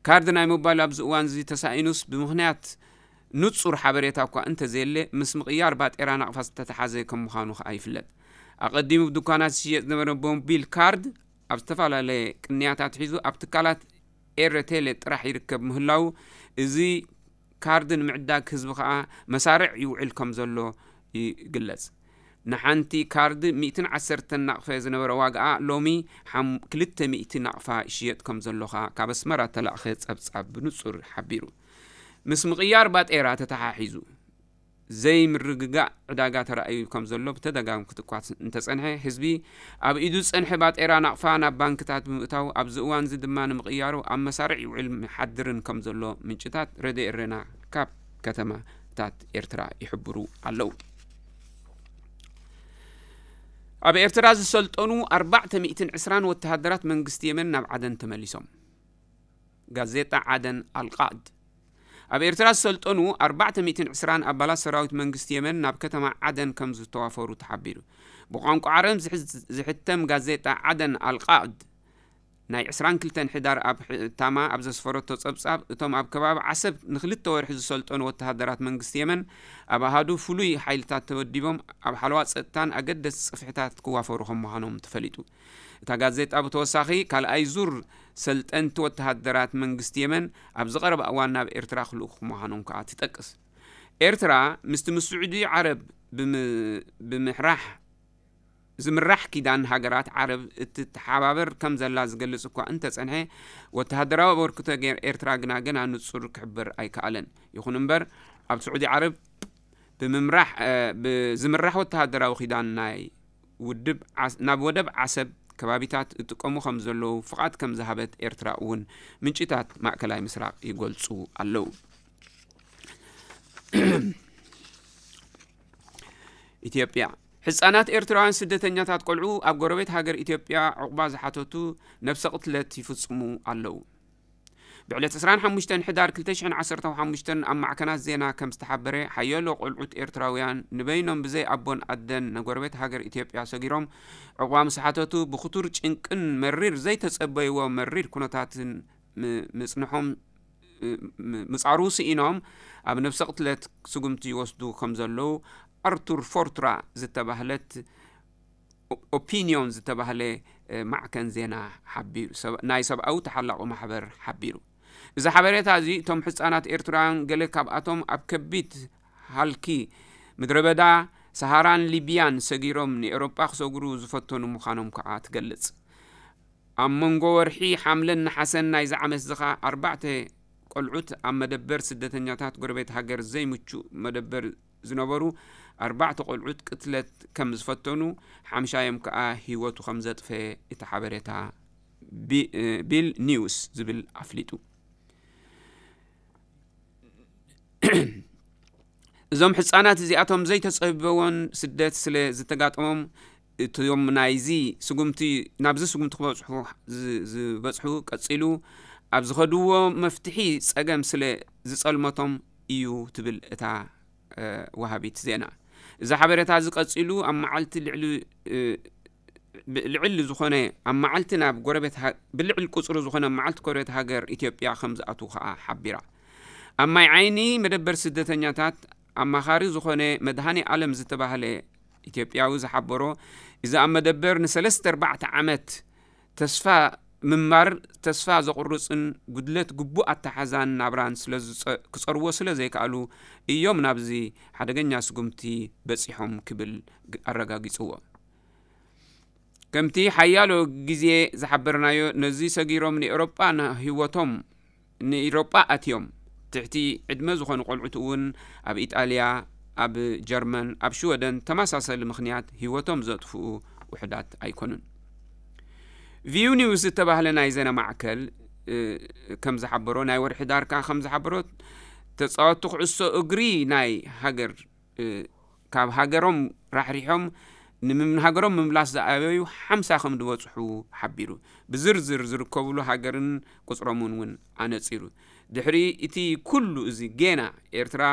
ካርድ ናይ ሞባይል ኣብዚ እዋን እዚ ተሳኢኑስ ብምኽንያት ንጹር ሓበሬታ እኳ እንተዘየለ፣ ምስ ምቕያር ባጤራ ናቕፋ ዝተተሓዘ ከም ምዃኑ ከኣ ይፍለጥ። ኣቐዲሙ ብድኳናት ዝሽየጥ ዝነበረ ሞቢል ካርድ ኣብ ዝተፈላለየ ቅንያታት ሒዙ ኣብ ትካላት ኤረ ቴሌ ጥራሕ ይርከብ ምህላዉ፣ እዚ ካርድ ንምዕዳግ ህዝቢ ከኣ መሳርዕ ይውዕል ከም ዘሎ ይግለጽ። ንሓንቲ ካርድ ሚእትን ዓሰርተን ናቕፈ ዝነበረ ዋጋኣ ሎሚ ሓም-፣ ክልተ ሚእቲ ናቕፋ ይሽየጥ ከም ዘሎ ከኣ ካብ ኣስመራ ተላእኸ ጸብጻብ ብንጹር ሓቢሩ። ምስ ምቕያር ባጤራ ተተሓሒዙ ዘይምርግጋእ ዕዳጋ ተራእዩ ከም ዘሎ ብተደጋጋሚ ክትኳት እንተጸንሐ፣ ህዝቢ ኣብ ኢዱ ዝጸንሐ ባጤራ ናቕፋ ናብ ባንክታት ብምእታው፣ ኣብዚ እዋን እዚ ድማ ንምቕያሩ ኣብ መሳርዕ ይውዕል ይሓድርን ከም ዘሎ ምንጭታት ረድዮ ኤረና ካብ ከተማታት ኤርትራ ይሕብሩ ኣለዉ። ኣብ ኤርትራ ዝሰልጠኑ ኣርባዕተ ሚእትን ዕስራን ወተሃደራት መንግስቲ የመን ናብ ዓደን ተመሊሶም። ጋዜጣ ዓደን ኣልቃድ። ኣብ ኤርትራ ዝሰልጠኑ ኣርባዕተ ሚእትን ዕስራን ኣባላት ሰራዊት መንግስቲ የመን ናብ ከተማ ዓደን ከም ዝተዋፈሩ ተሓቢሩ። ብቋንቋ ዓረብ ዝሕ-፣ ዝሕተም ጋዜጣ ዓደን ኣልቃድ ናይ ዕስራን ክልተን ሕዳር ኣብ ሕታማ ኣብ ዘስፈረቶ ጸብጻብ፣ እቶም ኣብ ከባቢ ዓሰብ ንክልተ ወርሒ ዝሰልጠኑ ወተሃደራት መንግስቲ የመን ኣብ ኣሃዱ ፍሉይ ሓይልታት ተወዲቦም ኣብ ሓለዋ ጸጥታን ኣገደስቲ ጽፍሕታት ክዋፈሩ ከም ምዃኖም ተፈሊጡ። እታ ጋዜጣ ብተወሳኺ፣ ካልኣይ ዙር ሰልጠንቲ ወተሃደራት መንግስቲ የመን ኣብዚ ቀረባ እዋን ናብ ኤርትራ ክልእኩ ምዃኖም ከኣ ትጠቅስ። ኤርትራ ምስቲ ምስ ስዑዲ ዓረብ ብም-፣ ብምሕራሕ ዝምራሕ ኪዳን ሃገራት ዓረብ እትተሓባበር ከም ዘላ ዝገልጽ እኳ እንተጸንሐ፣ ወተሃደራዊ ኣበርክቶ ገር-፣ ኤርትራ ግና ገና ንጹር ክሕበር ኣይከኣለን። ይኹን እምበር፣ ኣብ ስዑዲ ዓረብ ብምምራሕ፣ እ፣ ብዝምራሕ ወተሃደራዊ ኪዳን ናይ ውድብ ዓስ-፣ ናብ ወደብ ዓሰብ ከባቢታት እጥቀሙ ከም ዘለዉ ፍቓድ ከም ዝሃበት ኤርትራ እውን ምንጭታት ማእከላይ ምስራቕ ይገልጹ ኣለዉ። ኢትዮጵያ። ሕጻናት ኤርትራውያን ስደተኛታት ቆልዑ ኣብ ጎረቤት ሃገር ኢትዮጵያ ዕቑባ ዝሓተቱ ነብሰ ቅትለት ይፍጽሙ ኣለዉ። ብዕለት ዕስራን ሓሙሽተን ሕዳር ክልተ ሽሕን ዓሰርተ ሓሙሽተን ኣብ ማዕከናት ዜና ከም ዝተሓበረ፣ ሓያሎ ቆልዑት ኤርትራውያን ንበይኖም ብዘይ ኣቦን ኣደን ንጎረቤት ሃገር ኢትዮጵያ ሰጊሮም ዕቑባ ምስ ሓተቱ፣ ብኽቱር ጭንቅን መሪር ዘይተጸበይዎ መሪር ኩነታትን ም-፣ ምጽንሖም፣ ም-፣ ምጻሩ ስኢኖም ኣብ ነብሰ ቅትለት ስጉምቲ ይወስዱ ከም ዘለዉ ኣርቱር ፎርትራ ዝተባህለት ኦ-፣ ኦፒንዮን ዝተባህለ፣ እ፣ ማዕከን ዜና ሓቢሩ፣ ሰብ-፣ ናይ ሰብኣዊ ተሓላቒ ማሕበር ሓቢሩ። እዚ ሓበሬታ እዚ እቶም ሕጻናት ኤርትራውያን ገለ ካብኣቶም ኣብ ከቢድ ሃልኪ ምድረ በዳ ሰሃራን ሊብያን ሰጊሮም ንኤውሮጳ ክሰግሩ ዝፈተኑ ምዃኖም ከኣ ትገልጽ። ኣብ መንጎ ወርሒ ሓምለን ነሓሰን ናይዚ ዓመት እዚ ኸኣ ኣርባዕተ ቆልዑት ኣብ መደበር ስደተኛታት ጎረቤት ሃገር ዘይምቹእ መደበር ዝነበሩ ኣርባዕተ ቆልዑት ቅትለት ከም ዝፈተኑ ሓምሻዮም ከኣ ህይወቱ ከም ዘጥፈ እቲ ሓበሬታ ቢ-፣ እ፣ ቢል ኒውስ ዝብል ኣፍሊጡ። እዞም ሕጻናት እዚኣቶም ዘይተጸበዎን ስደት ስለ ዝተጋጠሞም እቶም ናይዚ ስጉምቲ፣ ናብዚ ስጉምቲ ክበጽሑ ዝ-፣ ዝበጽሑ ቀጺሉ ኣብ ዝኸድዎ መፍትሒ ጸገም ስለ ዝጸልመቶም እዩ ትብል እታ፣ እ፣ ወሃቢት ዜና። እዚ ሓበሬታ እዚ ቀጺሉ ኣብ መዓልቲ ልዕሊ፣ እ፣ ብ-፣ ልዕሊ ዝኾነ ኣብ መዓልቲ ናብ ጎረቤት ሃ-፣ ብልዕሊ ቁጽሪ ዝኾነ ኣብ መዓልቲ ጎረቤት ሃገር ኢትዮጵያ ከም ዝኣትዉ ከኣ ሓቢራ። ኣብ ማይ ዓይኒ መደበር ስደተኛታት ኣማኻሪ ዝኾነ መድሃኔ ኣለም ዝተባህለ ኢትዮጵያዊ ዝሓበሮ፣ እዚ ኣብ መደበር ንሰለስተ ኣርባዕተ ዓመት ተስፋ ምንባር ተስፋ ዘቑርጽን ጉድለት ግቡእ ኣተሓዛን ናብራን ስለ ዝጸ-፣ ክጸርዎ ስለ ዘይከኣሉ እዮም ናብዚ ሓደገኛ ስጉምቲ በጺሖም ክብል ግ-፣ ኣረጋጊጽዎ። ከምቲ ሓያሎ ግዜ ዝሓበርናዮ፣ ነዚ ሰጊሮም ንኤውሮጳ ንህይወቶም ንኢሮጳ ኣትዮም። ትሕቲ ዕድመ ዝኾኑ ቆልዑት እውን ኣብ ኢጣልያ፣ ኣብ ጀርመን፣ ኣብ ሽወደን ተመሳሳሊ ምኽንያት ህይወቶም ዘጥፍኡ ውሑዳት ኣይኮኑን። ቪው ኒውስ ዝተባህለ ናይ ዜና ማዕከል፣ እ፣ ከም ዝሓበሮ፣ ናይ ወርሒ ዳርካ ከም ዝሓበሮ፣ ተጻወትቲ ኩዕሶ እግሪ ናይ ሃገር፣ እ፣ ካብ ሃገሮም ራሕሪሖም ንምም-፣ ንሃገሮም ምምላስ ዝኣበዩ ሓምሳ ከም ዝበጽሑ ሓቢሩ። ብዝርዝር ዝርከብሉ ሃገርን ቁጽሮምን እውን ኣነጺሩ። ድሕሪ እቲ ኩሉ እዚ ጌና ኤርትራ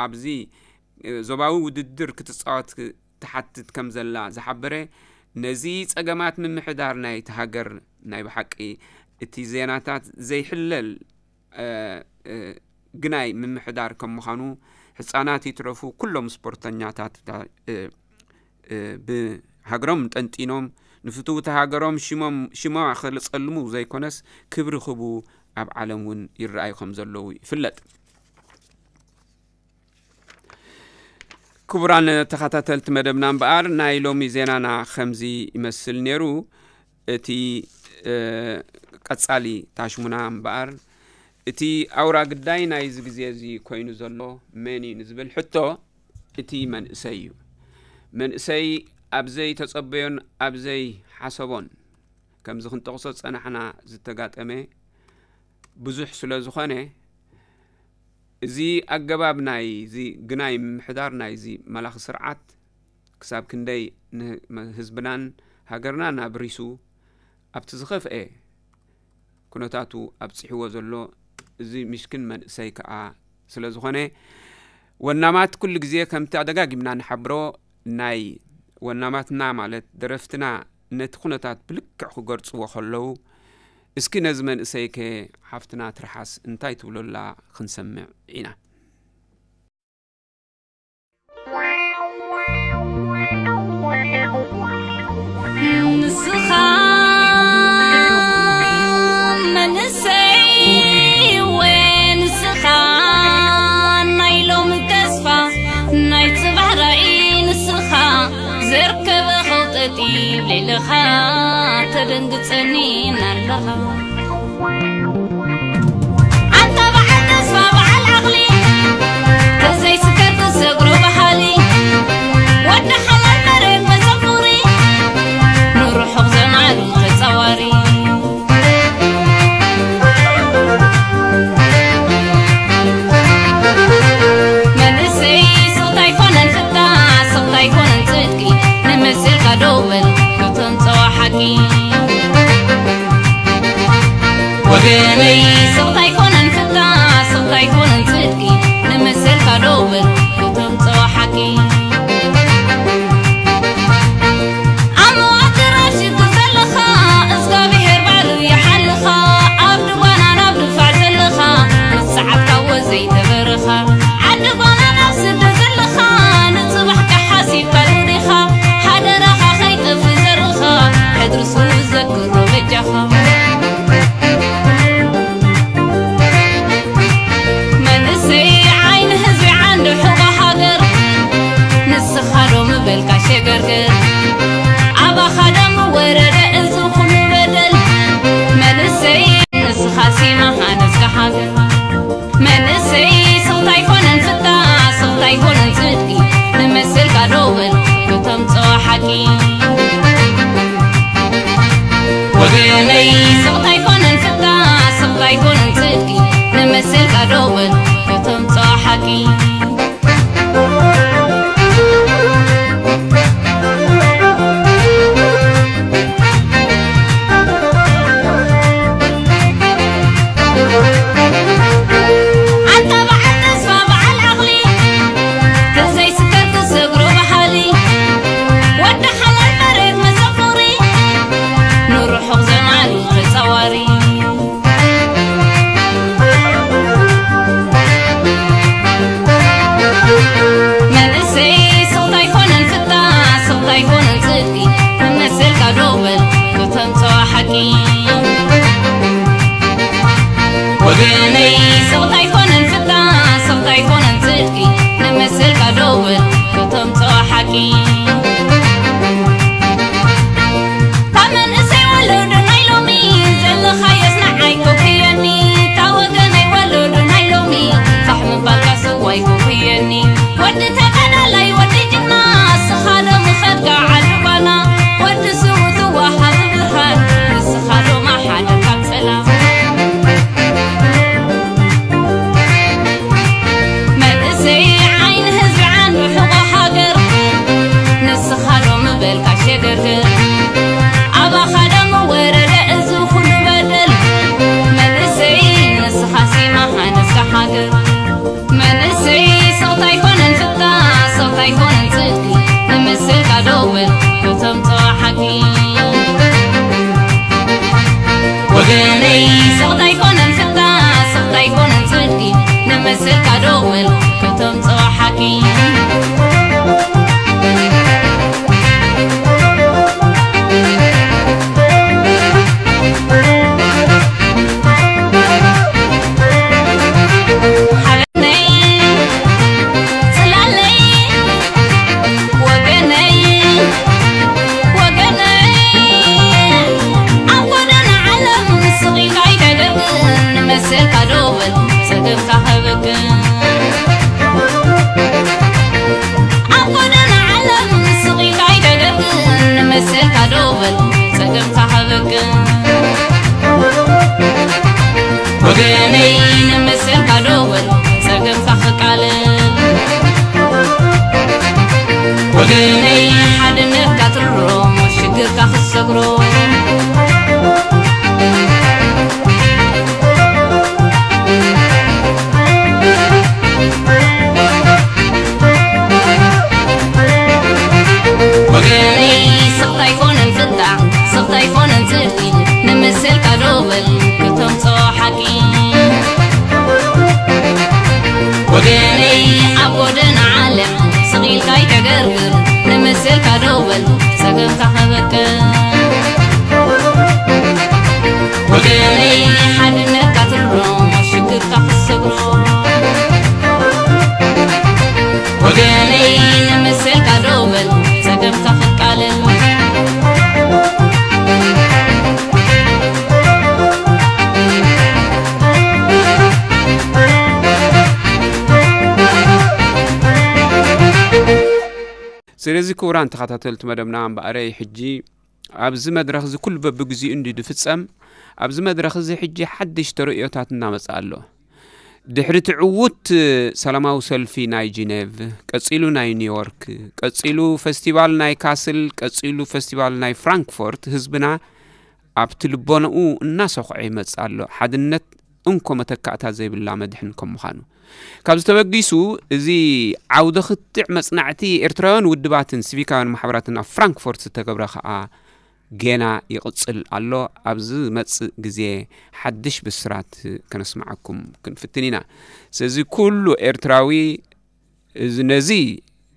ኣብዚ፣ እ፣ ዞባዊ ውድድር ክትጻወት ክ-፣ ትሓትት ከም ዘላ ዝሓበረ፣ ነዚ ጸገማት ምምሕዳር ናይቲ ሃገር ናይ ብሓቂ እቲ ዜናታት ዘይሕለል፣ እ፣ እ፣ ግናይ ምምሕዳር ከም ምዃኑ፣ ህጻናት ይትረፉ ኩሎም ስፖርተኛታት እታ፣ እ፣ እ፣ ብሃገሮም ጠንጢኖም ንፍትውቲ ሃገሮም ሽሞም፣ ሽማ ክጸልሙ ዘይኮነስ ክብሪ ክህቡ ኣብ ዓለም እውን ይረኣዩ ከም ዘለዉ ይፍለጥ። ክቡራን ተኸታተልቲ መደብና እምበኣር፣ ናይ ሎሚ ዜናና ከምዚ ይመስል ነይሩ። እቲ፣ እ፣ ቀጻሊ ታሽሙና እምበኣር፣ እቲ ኣውራ ግዳይ ናይዚ ግዜ እዚ ኮይኑ ዘሎ መን እዩ ንዝብል ሕቶ፣ እቲ መንእሰይ እዩ። መንእሰይ ኣብ ዘይተጸበዮን ኣብ ዘይሓሰቦን፣ ከምዚ ክንጠቕሶ ዝጸናሕና፣ ዝተጋጠመ ብዙሕ ስለ ዝኾነ፣ እዚ ኣገባብ ናይዚ ግናይ ምምሕዳር ናይዚ መላኺ ስርዓት ክሳብ ክንደይ ንህዝብናን ሃገርናን ኣብሪሱ ኣብቲ ዝኸፍኤ ኩነታቱ ኣብጺሕዎ ዘሎ እዚ ምሽክን መንእሰይ ከኣ ስለ ዝኾነ፣ ወናማት ኩሉ ግዜ ከምቲ ኣደጋጊምና ንሓብሮ ናይ ወናማትና ማለት ደረፍትና ነቲ ኩነታት ብልክዕ ክገልጽዎ ከለዉ፣ እስኪ ነዚ መንእሰይከ ሓፍትና ትርሓስ እንታይ ትብለላ ክንሰምዕ ኢና። ንስኻ መንእሰይ ወ ንስኻ ናይ ሎሚ ተስፋ ናይ ጽባሕ ራእይ ንስኻ ዘርከበ ኸውጠጢ ትድንግጸኒ ኣለኻ። ኣንታ በዓል ተስፋ በዓል ዓቕሊ፣ ተዘይስከር ትሰግሮ በሃሊ፣ ወዲ ሓላል መሬት መሰፉሪ፣ ንርሑቕ ዘማሉ ተጻዋሪ። መንእሰይ ስቕታ ኣይኮነን ፍታ፣ ስቕታ ኣይኮነን ጽድቂ፣ ንመሰልካ ደው በል ክተምጽኦ ሓቂ። ወገነይ ስቕታ ኣይኮነን ፍታ፣ ስቕታ ኣይኮነን ጽድቂ፣ ንመሰልካ ደው በል ክተምጽኦ ሓቂ። ኣብ መዋትራ ሽግር ዘለኻ፣ እግዚኣብሄር ባዕሉ ይሓልኻ። ኣብ ድጓና ናብ ድፋዕ ዘለኻ፣ ምስ ሰዓብካ ወዘይ ተበረኻ። ዓዲ ጓና ናብ ስደት ዘለኻ፣ ንጽባሕካ ሓሲብካ ዶ ዲኻ? ሓደራኻ ከይጠፍእ ዘርኻ፣ ሕድሪ ስሙ ዘክሮ በጃኻ። መንእሰይ ዓይኒ ህዝቢ ዓንዲ ሕቖ ሃገር፣ ንስኻ ዶ ምበልካ ሸገርገር? ኣባኻ ዶ ምወረደ እዚ ኩሉ በደል? መንእሰይ ንስኻ ሲማ ሃነጽካ ሃገር። መንእሰይ ስቕታ ኣይኮነን ፍታ፣ ስቕታ ኣይኮነን ጽድቂ፣ ንመሰልካ ዶ በል ክተምጽኦ ሓቂ። ወገነይ ስቕታ ኣይኮነን ፍታ፣ ስቕታ ኣይኮነን ጽድቂ፣ ንመሰልካ ዶ በል ክተምጽኦ ሓቂ። ኣንታ በዓል ተስፋ በዓል ዓቕሊ፣ ተዘይስከር ትሰግሮ በሃሊ፣ ወዲ ሓላል መሬት መሰፉሪ፣ ንርሑቕ ዘማሉ ተጻዋሪ። መንእሰይ ስቕታ ኣይኮነን ፍታ፣ ስቕታ ኣይኮነን ጽድቂ፣ ንመሰልካ ዶ በል ክተምጽኦ ሓቂ። ወገነይ ስቕታ ኣይኮነን ፍታ፣ ስቕታ ኣይኮነን ጽድቂ፣ ንመሰልካ ዶ በል ክተምጽኦ ሓቂ። ካብ መንእሰይ ወለዶ ናይ ሎሚ ዘለኻዮስ ንዓይ ኮፍየኒ። ካብ ወገነይ ወለዶ ናይ ሎሚ ፋሕ ምባልካ ስዋይ ኮፍየኒ። ወዲ ተጋዳላይ ወዲ ጅግና ንስኻ ዶ ምኸድካ ዓዲ ጓና። ወዲ ስውእ ትወሃብ ብርሃን ንስኻ ዶ ማሓደርካ ጸላም። መንእሰይ ዓይኒ ህዝቢ ዓንዲ ሕቖ ሃገር ንስኻ ዶ ምበልካ ሸገርገር። ኣባኻ ዶ ምወረደ እዚ ኩሉ በደል። መንእሰይ ንስኻ ሲማ ሃነጽካ ሃገር። መንእሰይ ስቕታ ኣይኮነን ፍታ፣ ስቕታ ኣይኮነን ጽድቂ፣ ንመሰልካ ደው በል ክተምጽኦ ሓቂ። ወገነይ ስቕታ ኣይኮነን ፍታ፣ ስቕታ ኣይኮነን ጽድቂ፣ ንመሰልካ ደው በል ክተምጽኦ ሓቂ። ሓበነይ ጽላለይ ወገነይ፣ ወገነይ፣ ኣብ ጎደና ዓለም ስቕ ኢልካ ኣይተደርግን፣ ንመሰልካ ዶ በል ጸገምካ ከበቅን። ኣብ ጎደና ዓለም ስቕ ኢልካ ኣይተደርግን፣ ንመሰልካ ዶ በል ጸገምካ ከበቅን። ወገነይ ንመሰልካ ዶ በል ጸገምካ ክቃለል። ወገነይ ሓድነትካ ትርሮ ሽግርካ ክትሰግሮ። ወገነይ ስቕታ ኣይኮነን ፍታ፣ ስቕታ ኣይኮነን ጽድቂ፣ ንመሰልካ ዶ በል ክተምጽኦ ሓቂ። ወገነይ ኣብ ጎደና ዓለም ስቕ ኢልካ ኣይተገርግር፣ ንመሰል እዚ ክቡራን ተኸታተልቲ መደብና እምበኣረይ ሕጂ ኣብዚ መድረኽ እዚ ኩሉ በብግዚኡ እንዲ ዝፍጸም፣ ኣብዚ መድረኽ እዚ ሕጂ ሓድሽ ተርእዮታት እናመጽእ ኣሎ። ድሕሪ እቲ ዕዉት ሰላማዊ ሰልፊ ናይ ጂኔቭ፣ ቀጺሉ ናይ ኒውዮርክ፣ ቀጺሉ ፈስቲቫል ናይ ካስል፣ ቀጺሉ ፈስቲቫል ናይ ፍራንክፎርት፣ ህዝብና ኣብቲ ልቦናኡ እናሰኹዐ ይመጽእ ኣሎ። ሓድነት እንኮ መተካእታ ዘይብላ መድሕን ከም ምዃኑ። ካብዚ ተበጊሱ፣ እዚ ዓውደ ክትዕ መጽናዕቲ ኤርትራውያን ውድባትን ሲቪካውያን ማሕበራትን ኣብ ፍራንክፎርት ዝተገብረ ከኣ ጌና ይቕጽል ኣሎ። ኣብ ዝመጽእ ግዜ ሓድሽ ብስራት ከነስምዓኩም ክንፍትን ኢና። ስለዚ ኩሉ ኤርትራዊ እዚ ነዚ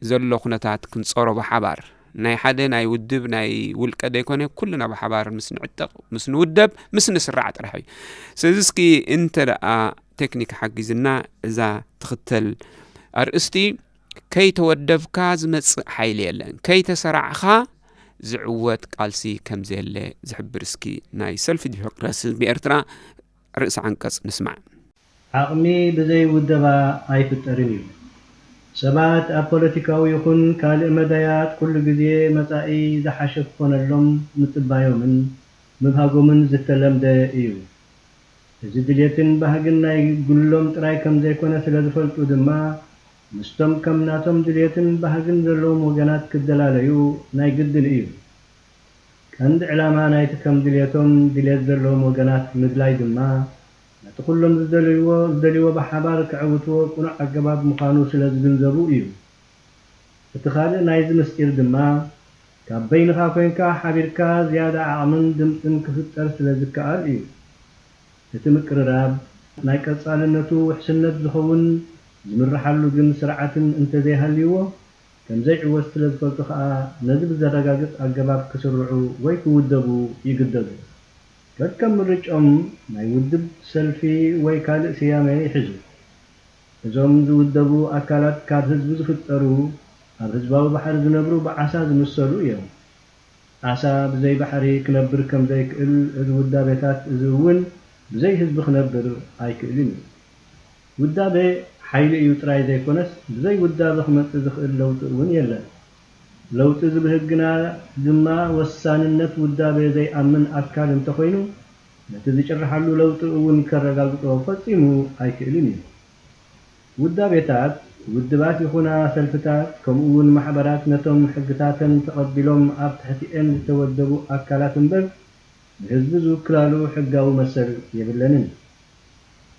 ዘሎ ኩነታት ክንጸሮ ብሓባር፣ ናይ ሓደ ናይ ውድብ ናይ ውልቀ ዘይኮነ፣ ኩልና ብሓባር ምስ ንዕጠቕ፣ ምስ ንውደብ፣ ምስ ንስራዕ ጥራሕ እዩ። ስለዚ እስኪ እንተ ደኣ ቴክኒክ ሓጊዝና፣ እዛ ትኽተል ኣርእስቲ፣ ከይተወደብካ ዝመጽእ ሓይሊ የለን፣ ከይተሰራዕኻ ዝዕወት ቃልሲ ከም ዘየለ ዝሕብር እስኪ ናይ ሰልፊ ዲሞክራሲ ህዝቢ ኤርትራ ርእሰ ዓንቀጽ ንስማዕ። ዓቕሚ ብዘይ ውደባ ኣይፍጠርን እዩ። ሰባት ኣብ ፖለቲካዊ ይኹን ካልእ መዳያት ኩሉ ግዜ መጻኢ ዝሓሸ ክኾነሎም ምጽባዮምን ምብሃጎምን ዝተለምደ እዩ። እዚ ድልየትን ባህግን ናይ ግሎም ጥራይ ከም ዘይኮነ ስለ ዝፈልጡ ድማ፣ ምስቶም ከም ናቶም ድልየትን ባህግን ዘለዎም ወገናት ክደላለዩ ናይ ግድን እዩ። ቀንዲ ዕላማ ናይቲ ከም ድልየቶም ድልየት ዘለዎም ወገናት ምድላይ ድማ፣ ነቲ ኩሎም ዝደልይዎ፣ ዝደልይዎ ብሓባር ከዕውትዎ ቅኑዕ ኣገባብ ምዃኑ ስለ ዝግንዘቡ እዩ። እቲ ካልእ ናይዚ ምስጢር ድማ፣ ካብ በይንኻ ኮይንካ ሓቢርካ ዝያዳ ዓቕምን ድምጽን ክፍጠር ስለ ዝከኣል እዩ። እቲ ምቅርራብ፣ ናይ ቀጻልነቱ ውሕስነት ዝኸውን ዝምርሓሉ ግን ስርዓትን እንተዘይሃልይዎ፣ ከም ዘይዕወት ስለ ዝፈልጡ ከኣ፣ ነዚ ብዘረጋግጽ ኣገባብ ክስርዑ ወይ ክውደቡ ይግደዱ። ከከም ምርጭኦም ናይ ውድብ፣ ሰልፊ ወይ ካልእ ስያመ ይሕዙ። እዞም ዝውደቡ ኣካላት ካብ ህዝቢ ዝፍጠሩ፣ ኣብ ህዝባዊ ባሕሪ ዝነብሩ ብዓሳ ዝምሰሉ እዮም። ዓሳ ብዘይ ባሕሪ ክነብር ከም ዘይክእል፣ እዚ ውዳቤታት እዚ እውን ብዘይ ህዝቢ ክነብር ኣይክእልን እዩ። ውዳቤ ሓይሊ እዩ ጥራይ ዘይኮነስ፣ ብዘይ ውዳበ ክመጽእ ዝኽእል ለውጢ እውን የለን። ለውጢ ዝብህግ ግና ድማ ወሳንነት ውዳበ ዘይኣምን ኣካል እንተኾይኑ፣ ነቲ ዝጭርሓሉ ለውጢ እውን ከረጋግጾ ፈጺሙ ኣይክእልን እዩ። ውዳቤታት፣ ውድባት ይኹና ሰልፍታት፣ ከምኡ እውን ማሕበራት ነቶም ሕግታተን ተቐቢሎም ኣብ ትሕቲኤን ዝተወደቡ ኣካላት እምበር፣ ንህዝቢ ዝውክላሉ ሕጋዊ መሰል የብለንን።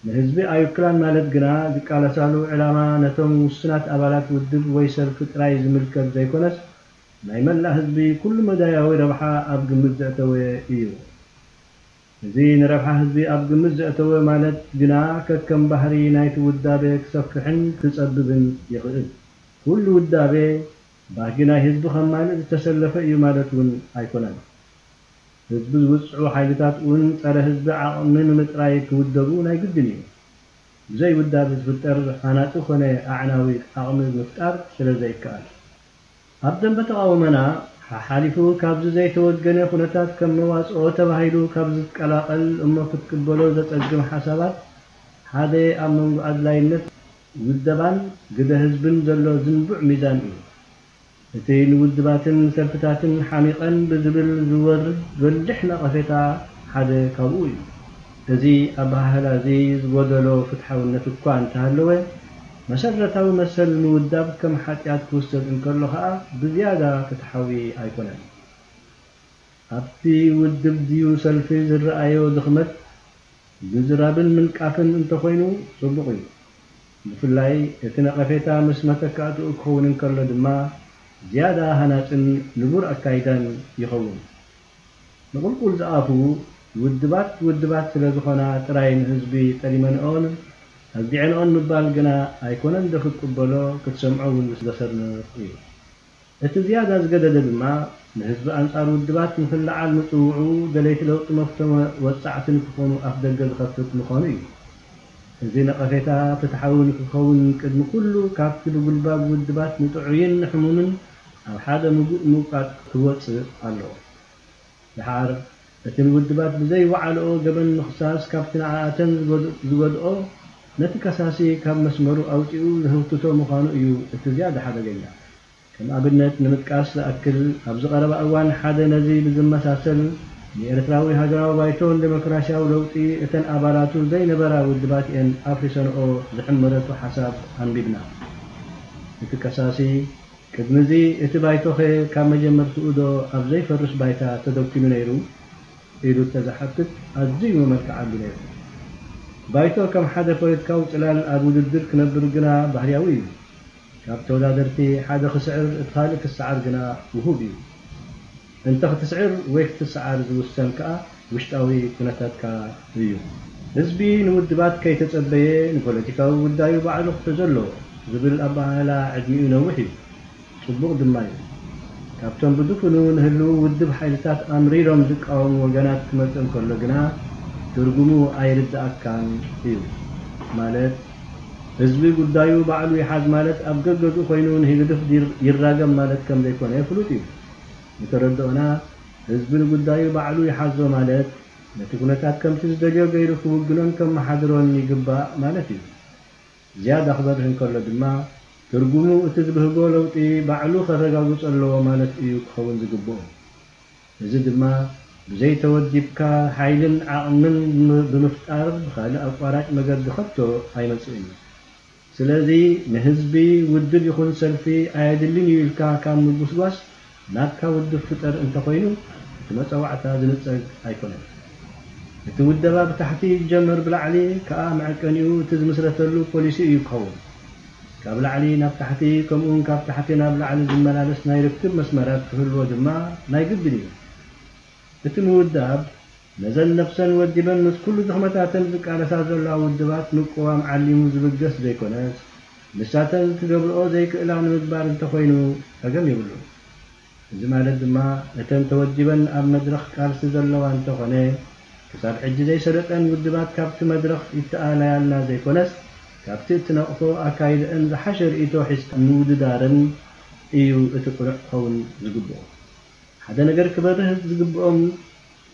ንህዝቢ ኣይውክላን ማለት ግና፣ ዝቃለሳሉ ዕላማ ነቶም ውሱናት ኣባላት ውድብ ወይ ሰልፊ ጥራይ ዝምልከት ዘይኮነስ፣ ናይ መላእ ህዝቢ ኩሉ መዳያዊ ረብሓ ኣብ ግምት ዘእተወ እዩ። እዚ ንረብሓ ህዝቢ ኣብ ግምት ዘእተወ ማለት ግና፣ ከከም ባህሪ ናይቲ ውዳበ ክሰፍሕን ክጸብብን ይኽእል። ኩሉ ውዳበ፣ ባህጊ ናይ ህዝቢ ከማልእ ዝተሰለፈ እዩ ማለት እውን ኣይኮነን። ህዝቢ ዝውጽዑ ሓይልታት እውን ጸረ ህዝቢ ዓቕሚ ንምጥራይ ክውደቡ ናይ ግድን እዩ። ብዘይ ውዳበ ዝፍጠር ሃናጺ ኮነ ኣዕናዊ ዓቕሚ ምፍጣር ስለ ዘይከኣል። ኣብ ደንበ ተቓውሞና፣ ሓሓሊፉ ካብዚ ዘይተወገነ ኩነታት ከም መዋጽኦ ተባሂሉ ካብ ዝቀላቐል እሞ ክትቅበሎ ዘጸግም ሓሳባት ሓደ፣ ኣብ መንጎ ኣድላይነት ውደባን ግደ ህዝብን ዘሎ ዝንቡዕ ሚዛን እዩ። እቲ ንውድባትን ሰልፍታትን ሓሚቐን ብዝብል ዝወርድ በሊሕ ነቐፌታ ሓደ ካብኡ እዩ። እዚ ኣበሃህላ እዚ ዝጎደሎ ፍትሓውነት እኳ እንተሃለወ፣ መሰረታዊ መሰል ምውዳብ ከም ሓጢኣት ክውሰድ እንከሎ ኸኣ ብዝያዳ ፍትሓዊ ኣይኮነን። ኣብቲ ውድብ ድዩ ሰልፊ ዝረኣዮ ድኽመት ምዝራብን ምንቃፍን እንተኾይኑ ጽቡቕ እዩ። ብፍላይ እቲ ነቐፌታ ምስ መተካእትኡ ክኸውን እንከሎ ድማ ዝያዳ ሃናጽን ንቡር ኣካይዳን ይኸውን። ንቑልቁል ዝኣፉ ውድባት ውድባት ስለ ዝኾና ጥራይ ንህዝቢ ጠሊመንኦን ኣጽጊዐንኦን ምባል ግና ኣይኮነን ዶ ክትቅበሎ ክትሰምዖ እውን ዘሰንቕ እዩ። እቲ ዝያዳ ዝገደደ ድማ ንህዝቢ ኣንጻር ውድባት ንኽለዓል ምጽውዑ ደለይቲ ለውጢ መፍቶ ወጻዕቲ ንክኾኑ ኣፍደገ ዝኸፍት ምዃኑ እዩ። እዚ ነቐፌታ ፍትሓዊ ንክኸውን ቅድሚ ኩሉ ካብቲ ብጉልባብ ውድባት ንጥዑይን ንሕሙምን ኣብ ሓደ ምጉእ ምውቃጥ ክወጽእ ኣለዎ። ደሓር እቲ ንውድባት ብዘይ ወዓልኦ ገበን ምኽሳስ ካብቲ ንዓኣተን ዝጎድ- ዝጎድኦ ነቲ ከሳሲ ካብ መስመሩ ኣውጺኡ ዘህውትቶ ምዃኑ እዩ እቲ ዝያዳ ሓደገኛ። ከም ኣብነት ንምጥቃስ ዝኣክል፣ ኣብዚ ቀረባ እዋን ሓደ ነዚ ብዝመሳሰል ንኤርትራዊ ሃገራዊ ባይቶን ዴሞክራስያዊ ለውጢ እተን ኣባላቱ ዘይነበራ ውድባት እየን ኣፍሪሰንኦ ዝሕመረቱ ሓሳብ ኣንቢብና። እቲ ከሳሲ፣ ቅድሚ እዚ እቲ ባይቶኸ ካብ መጀመርትኡ ዶ ኣብ ዘይፈርስ ባይታ ተደኪኑ ነይሩ? ኢሉ እንተዝሓትት ኣዝዩ ምመልክዓሉ ነይሩ። ባይቶ ከም ሓደ ፖለቲካዊ ጽላል ኣብ ውድድር ክነብር ግና ባህርያዊ እዩ። ካብ ተወዳደርቲ ሓደ ክስዕር እቲ ካልእ ክሰዓር ግና ውሁብ እዩ። እንተ ክትስዕር ወይ ክትሰዓር ዝውሰን ከኣ ውሽጣዊ ኩነታትካ እዩ። ህዝቢ ንውድባት ከይተጸበየ ንፖለቲካዊ ጉዳዩ ባዕሉ ክሕዞ ኣለዎ ዝብል ኣበሃህላ ዕድሚኡ ነዊሕ እዩ። ጽቡቕ ድማ እዩ። ካብቶም ብድፉኑ ንህልው ውድብ ሓይልታት ኣምሪሮም ዝቃወሙ ወገናት ክመጽእ እንከሎ ግና ትርጉሙ ኣይርድኣካን እዩ። ማለት ህዝቢ ጉዳዩ ባዕሉ ይሓዝ ማለት ኣብ ገገዝኡ ኮይኑ ንህግድፍ ይራገም ማለት ከም ዘይኮነ ፍሉጥ እዩ። ንተረድኦና ህዝቢ ንጉዳዩ ባዕሉ ይሓዞ ማለት ነቲ ኩነታት ከምቲ ዝደልዮ ገይሩ ክውግኖን ከመሓድሮን ይግባእ ማለት እዩ። ዝያዳ ክበርህ እንከሎ ድማ ትርጉሙ እቲ ዝብህጎ ለውጢ ባዕሉ ከረጋግጾ ኣለዎ ማለት እዩ ክኸውን ዝግብኦ። እዚ ድማ ብዘይተወዲብካ ሓይልን ዓቕምን ብምፍጣር ብኻልእ ኣቋራጭ መገዲ ከቶ ኣይመጽእን እዩ። ስለዚ ንህዝቢ ውድብ ይኹን ሰልፊ ኣየድልን እዩ ኢልካ ካብ ምጉስጓስ ናትካ ውድብ ፍጠር እንተኾይኑ እቲ መጸዋዕታ ዝንጸግ ኣይኮነን። እቲ ውደባ ብታሕቲ ይጀመር ብላዕሊ ከኣ መዐቀኒኡ እቲ ዝምስረተሉ ፖሊሲ እዩ ክኸውን። ካብ ላዕሊ ናብ ታሕቲ ከምኡውን ካብ ታሕቲ ናብ ላዕሊ ዝመላለስ ናይ ርክብ መስመራት ክህልዎ ድማ ናይ ግድን እዩ። እቲ ምውዳብ ነዘን ነብሰን ወዲበን ምስ ኩሉ ድኽመታተን ዝቃለሳ ዘለዋ ውድባት ምቅዋም ዓሊሙ ዝብገስ ዘይኮነስ ንሳተን ዝትገብርኦ ዘይክእላ ንምግባር እንተኾይኑ ጸገም የብሉን። እዚ ማለት ድማ እተን ተወዲበን ኣብ መድረኽ ቃልሲ ዘለዋ እንተኾነ ክሳብ ሕጂ ዘይሰለጠን ውድባት ካብቲ መድረኽ ይተኣለያልና ዘይኮነስ ካብቲ እትነቕፎ ኣካይደአን ዝሓሸ ርእይቶ ሒዝካ ምውድዳረን እዩ እቲ ቅኑዕ ክኸውን ዝግብኦ። ሓደ ነገር ክበርህ ዝግብኦም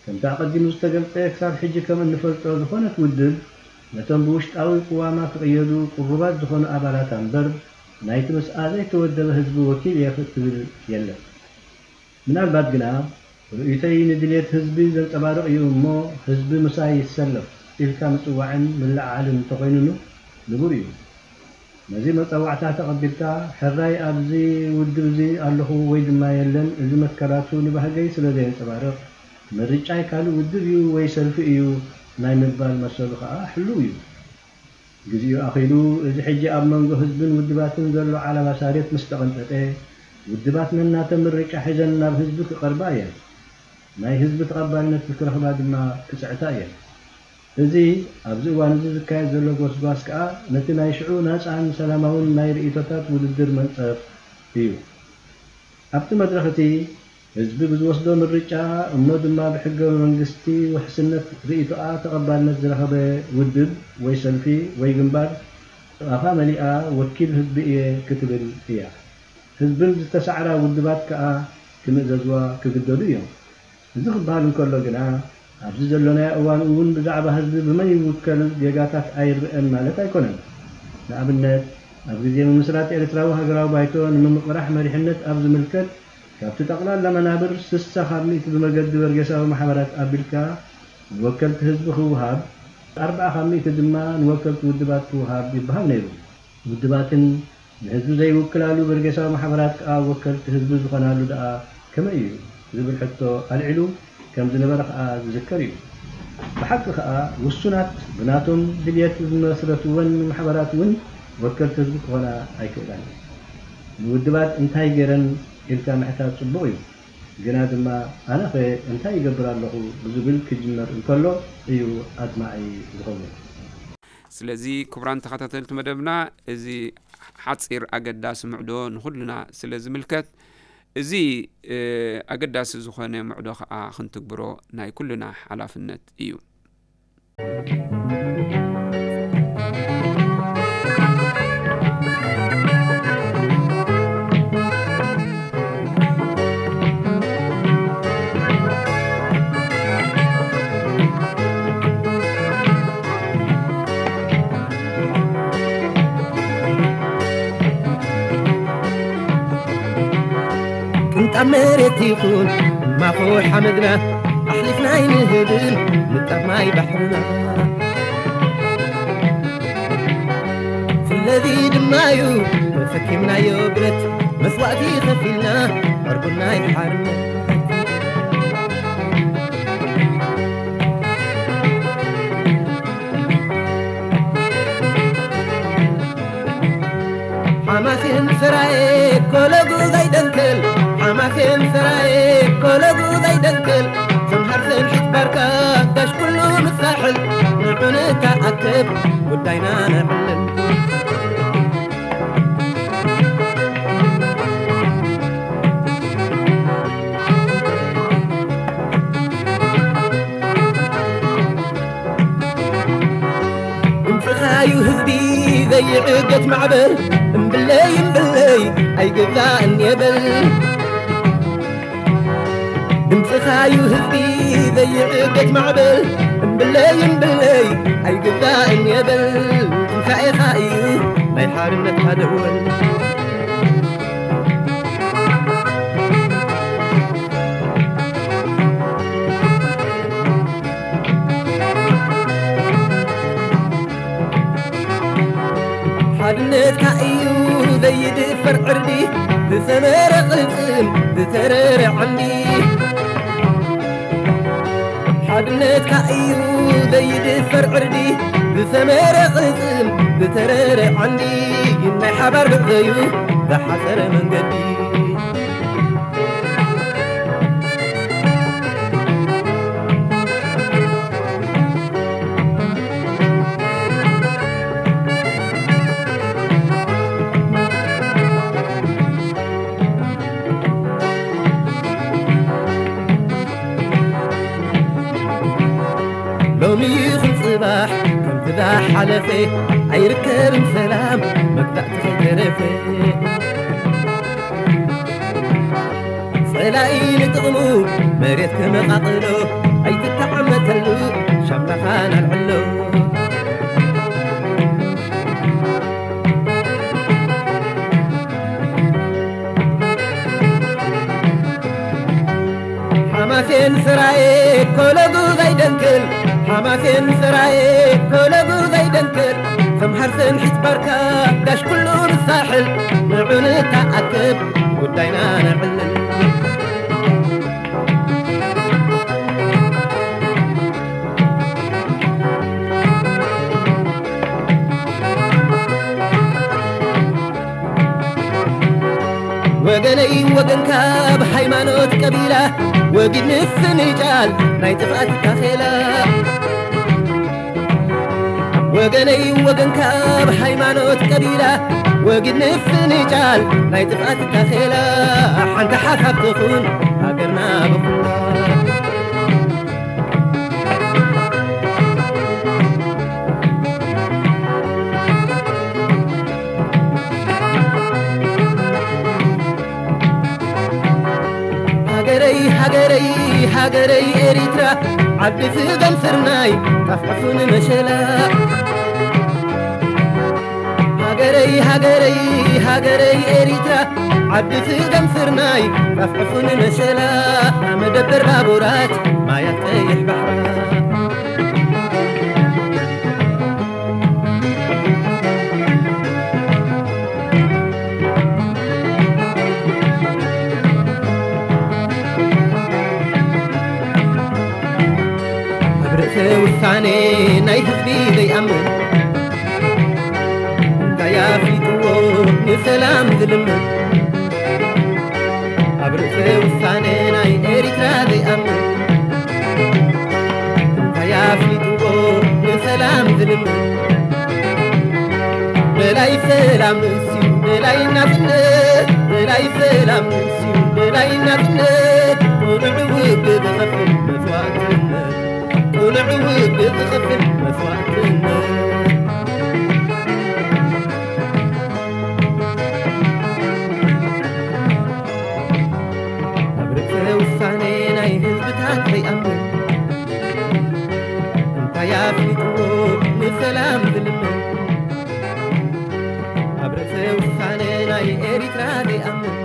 ከምቲ ኣቐዲሙ ዝተገልጸ ክሳብ ሕጂ ከም እንፈልጦ ዝኾነት ውድብ ነቶም ብውሽጣዊ ቅዋማ ክቕየዱ ቅሩባት ዝኾኑ ኣባላታ እምበር ናይቲ ምስኣ ዘይተወደበ ህዝቢ ወኪል እየ ክትብል የለን። ምናልባት ግና ርእይቶይ ንድልየት ህዝቢ ዘንጸባርቕ እዩ እሞ ህዝቢ ምሳይ ይሰለፍ ኢልካ ምጽዋዕን ምልዕዓልን እንተኾይኑኑ ንቡር እዩ። ነዚ መጸዋዕታ ተቐቢልካ ሕራይ ኣብዚ ውድብ እዚ ኣለኹ ወይ ድማ የለን እዚ መትከላቱ ንባህገይ ስለ ዘየንጸባርቕ ምርጫይ ካልእ ውድብ እዩ ወይ ሰልፊ እዩ ናይ ምባል መሰሉ ከኣ ሕሉው እዩ። ግዜኡ ኣኺሉ እዚ ሕጂ ኣብ መንጎ ህዝብን ውድባትን ዘሎ ዓለባ ሳሬት ምስ ተቐንጠጠ ውድባት ነናተን ምርጫ ሒዘን ናብ ህዝቢ ክቐርባ እየን። ናይ ህዝቢ ተቐባልነት ክረኽባ ድማ ክጽዕታ እየን። እዚ ኣብዚ እዋን እዚ ዝካየድ ዘሎ ጎስጓስ ከኣ ነቲ ናይ ሽዑ ናጻን ሰላማውን ናይ ርእይቶታት ውድድር መንጸፍ እዩ። ኣብቲ መድረኽ እቲ ህዝቢ ብዝወስዶ ምርጫ እሞ ድማ ብሕገ መንግስቲ ውሕስነት ርእይቶኣ ተቐባልነት ዝረኸበ ውድብ ወይ ሰልፊ ወይ ግንባር ኣፋ መሊኣ ወኪል ህዝቢ እየ ክትብል እያ። ህዝብን ዝተሳዕራ ውድባት ከኣ ክምእዘዝዋ ክግደዱ እዮም። እዚ ክበሃል እንከሎ ግና ኣብዚ ዘሎናዮ እዋን እውን ብዛዕባ ህዝቢ ብመን ይውከል ጌጋታት ኣይረኣን ማለት ኣይኮነን። ንኣብነት ኣብ ግዜ ምምስራት ኤርትራዊ ሃገራዊ ባይቶ ንምምቕራሕ መሪሕነት ኣብ ዝምልከት ካብቲ ጠቕላላ መናብር ስሳ ካብ ሚእቲ ብመገዲ በርጌሳዊ ማሕበራት ኣቢልካ ንወከልቲ ህዝቢ ክወሃብ፣ ኣርብዓ ካብ ሚእቲ ድማ ንወከልቲ ውድባት ክወሃብ ይበሃል ነይሩ። ውድባትን ንህዝቢ ዘይውክላሉ በርጌሳዊ ማሕበራት ከኣ ወከልቲ ህዝቢ ዝኾናሉ ደኣ ከመይ እዩ ዝብል ሕቶ ኣልዒሉ ከም ዝነበረ ከኣ ዝዝከር እዩ። ብሓቂ ከኣ ውሱናት ብናቶም ድልየት ዝመስረትወን ማሕበራት እውን ወከልቲ ህዝቢ ክኾና ኣይክእላን። ንውድባት እንታይ ገይረን ኢልካ ምሕታት ጽቡቕ እዩ። ግና ድማ ኣነኸ እንታይ ይገብር ኣለኹ ብዝብል ክጅመር እንከሎ እዩ ኣድማዒ ዝኸውን። ስለዚ ክቡራን ተኸታተልቲ መደብና እዚ ሓፂር ኣገዳሲ ምዕዶ ንኹልና ስለ ዝምልከት እዚ ኣገዳሲ ዝኾነ ምዕዶ ከዓ ክንትግብሮ ናይ ኩልና ሓላፍነት እዩ። ኣብ መሬት ይኹን ማኹ ሓመድና ኣሕሊፍና ኣይንህብን ንጣብ ማይ ባሕርና። ስለዚ ድማ እዩ ተሰኪምናዮ ብረት መስዋእቲ ከፊልና ዕርቡና ይሓርነት። ሓማሴን ሰራየ ኮለጉ ዘይደንክል፣ ሓማሴን ሰራየ ኮለጉ ዘይደንክል፣ ሰምሃር ሰንሒት ባርካ ጋሽ ኩሉ ምሳሕል፣ ንዑ ንተኣከብ ጉዳይና ነዕልል። ድምፅኻዩ ህዝቢ ዘይዕገት ማዕበል፣ እምብለይ እምብለይ ኣይግዛእን የበል። ድምፅኻዩ ህዝቢ ዘይዕገት ማዕበል፣ እምብለይ እምብለይ ኣይግዛእን የበል። ትንሳኤኻ እዩ ናይ ሓርነትካ ደወል። ሓድነትካ እዩ ዘይድፈር ዕርዲ፣ ዝሰመረ ቅልጽም ዝተረረ ዓንዲ። ሓድነትካ እዩ ዘይድፈር ዕርዲ፣ ዝሰመረ ቅልጽም ዝተረረ ዓንዲ። ናይ ሓባር ብዕዩ ዝሓጸረ መንገዲ። ሎሚ ይኹን ጽባሕ ከምቲ ዝሓለፈ ኣይርከብን ሰላም መግዛእቲ ከይተረፈ። ጸላኢ ንጥቕሙ መሬት ከመቓቕሎ ኣይትተዓመተሉ ሻምላኻን ኣልዕሎ። ሓማሴን ሰራየ ኮለጉ ዘይደንክል፣ ሓማሴን ሰራየ ኮለጉ ዘይደንክል፣ ሰምሃር ሰንሒት ባርካ ጋሽ ኩሉ ንሳሕል፣ ንዑ ንተኣከብ ጉዳይና ነዕልል። ወገነይ ወገንካ ብሃይማኖት ቀቢላ ወጊድ ምፍንጫል ናይ ጥፍኣት ታኼላ። ወገነይ ወገንካ ብሃይማኖት ቀቢላ ወጊድ ምፍንጫል ናይ ጥፍኣት ታኼላ። ሓንቲ ሓሳብ ትኹን ሃገርና ብኹላ። ሃገረይ ሃገረይ ሃገረይ ኤሪትራ ዓዲ ስገም ስርናይ ጣፍ ዕፉን መሸላ። ሃገረይ ሃገረይ ሃገረይ ኤሪትራ ዓዲ ስገም ስርናይ ጣፍ ዕፉን መሸላ። መደበር ባቡራት ማያት ቀይሕ ባሕራ። ኣብ ርእሰ ውሳኔ ናይ ህዝቢ ዘይኣምን እንታይ ኣፍሊጥዎ ንሰላም ዝልምን? ኣብ ርእሰ ውሳነ ናይ ኤሪትራ ዘይኣምን እንታይ ኣፍሊጥዎ ንሰላም ዝልምን? ደላይ ሰላም ንስዩ ደላይ ናጽነት፣ ደላይ ሰላም ንስዩ ደላይ ናጽነት። ቅኑዕ ውግእ ዝኸፍል መስዋእትነት፣ ቅኑዕ ውግእ ዝኸፍል መስዋእትነት። ኣብ ርእሰ ውሳነ ናይ ህዝብታት ዘይኣምን እንታይ ኣፍሊጥዎ ንሰላም ዝልምን? ኣብ ርእሰ ውሳነ ናይ ኤሪትራ ዘይኣምን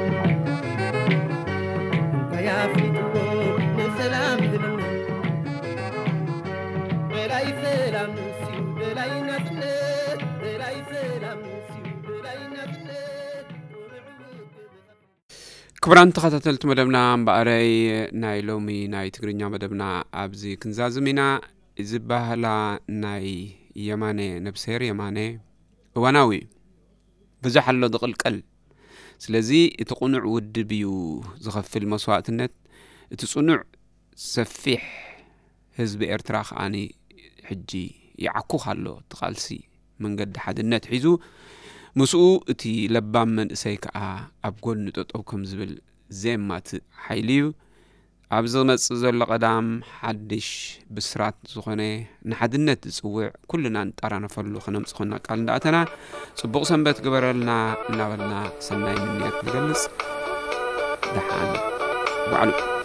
ደላይ ሰላም ሲዩ ደላይ ናጽነት፣ ደላይ ሰላም ሲዩ ደላይ ናጽነት። ክቡራን ተኸታተልቲ መደብና፣ እምበኣረይ ናይ ሎሚ ናይ ትግርኛ መደብና ኣብዚ ክንዛዝም ኢና። እዚ ባህላ ናይ የማነ ነብስሄር የማነ እዋናዊ እዩ። ብዙሕ ኣሎ ዝቕልቀል። ስለዚ እቲ ቅኑዕ ውድብ እዩ ዝኸፍል መስዋእትነት። እቲ ጽኑዕ ሰፊሕ ህዝቢ ኤርትራ ከኣኒ ሕጂ ይዓኩኽ ኣሎ። እቲ ቃልሲ መንገዲ ሓድነት ሒዙ ምስኡ እቲ ለባም መንእሰይ ከኣ ኣብ ጎኒ ጠጠው ከም ዝብል ዜማ እቲ ሓይሊ እዩ። ኣብ ዝመጽእ ዘሎ ቀዳም ሓድሽ ብስራት ዝኾነ ንሓድነት ዝጽውዕ ኩልና ንጠራነፈሉ ከነምጽእ ኮና ቃል እንዳኣተና ጽቡቕ ሰንበት ግበረልና እናበልና ሰናይ ምንየት ንገልጽ። ደሓን ዋዕሉ።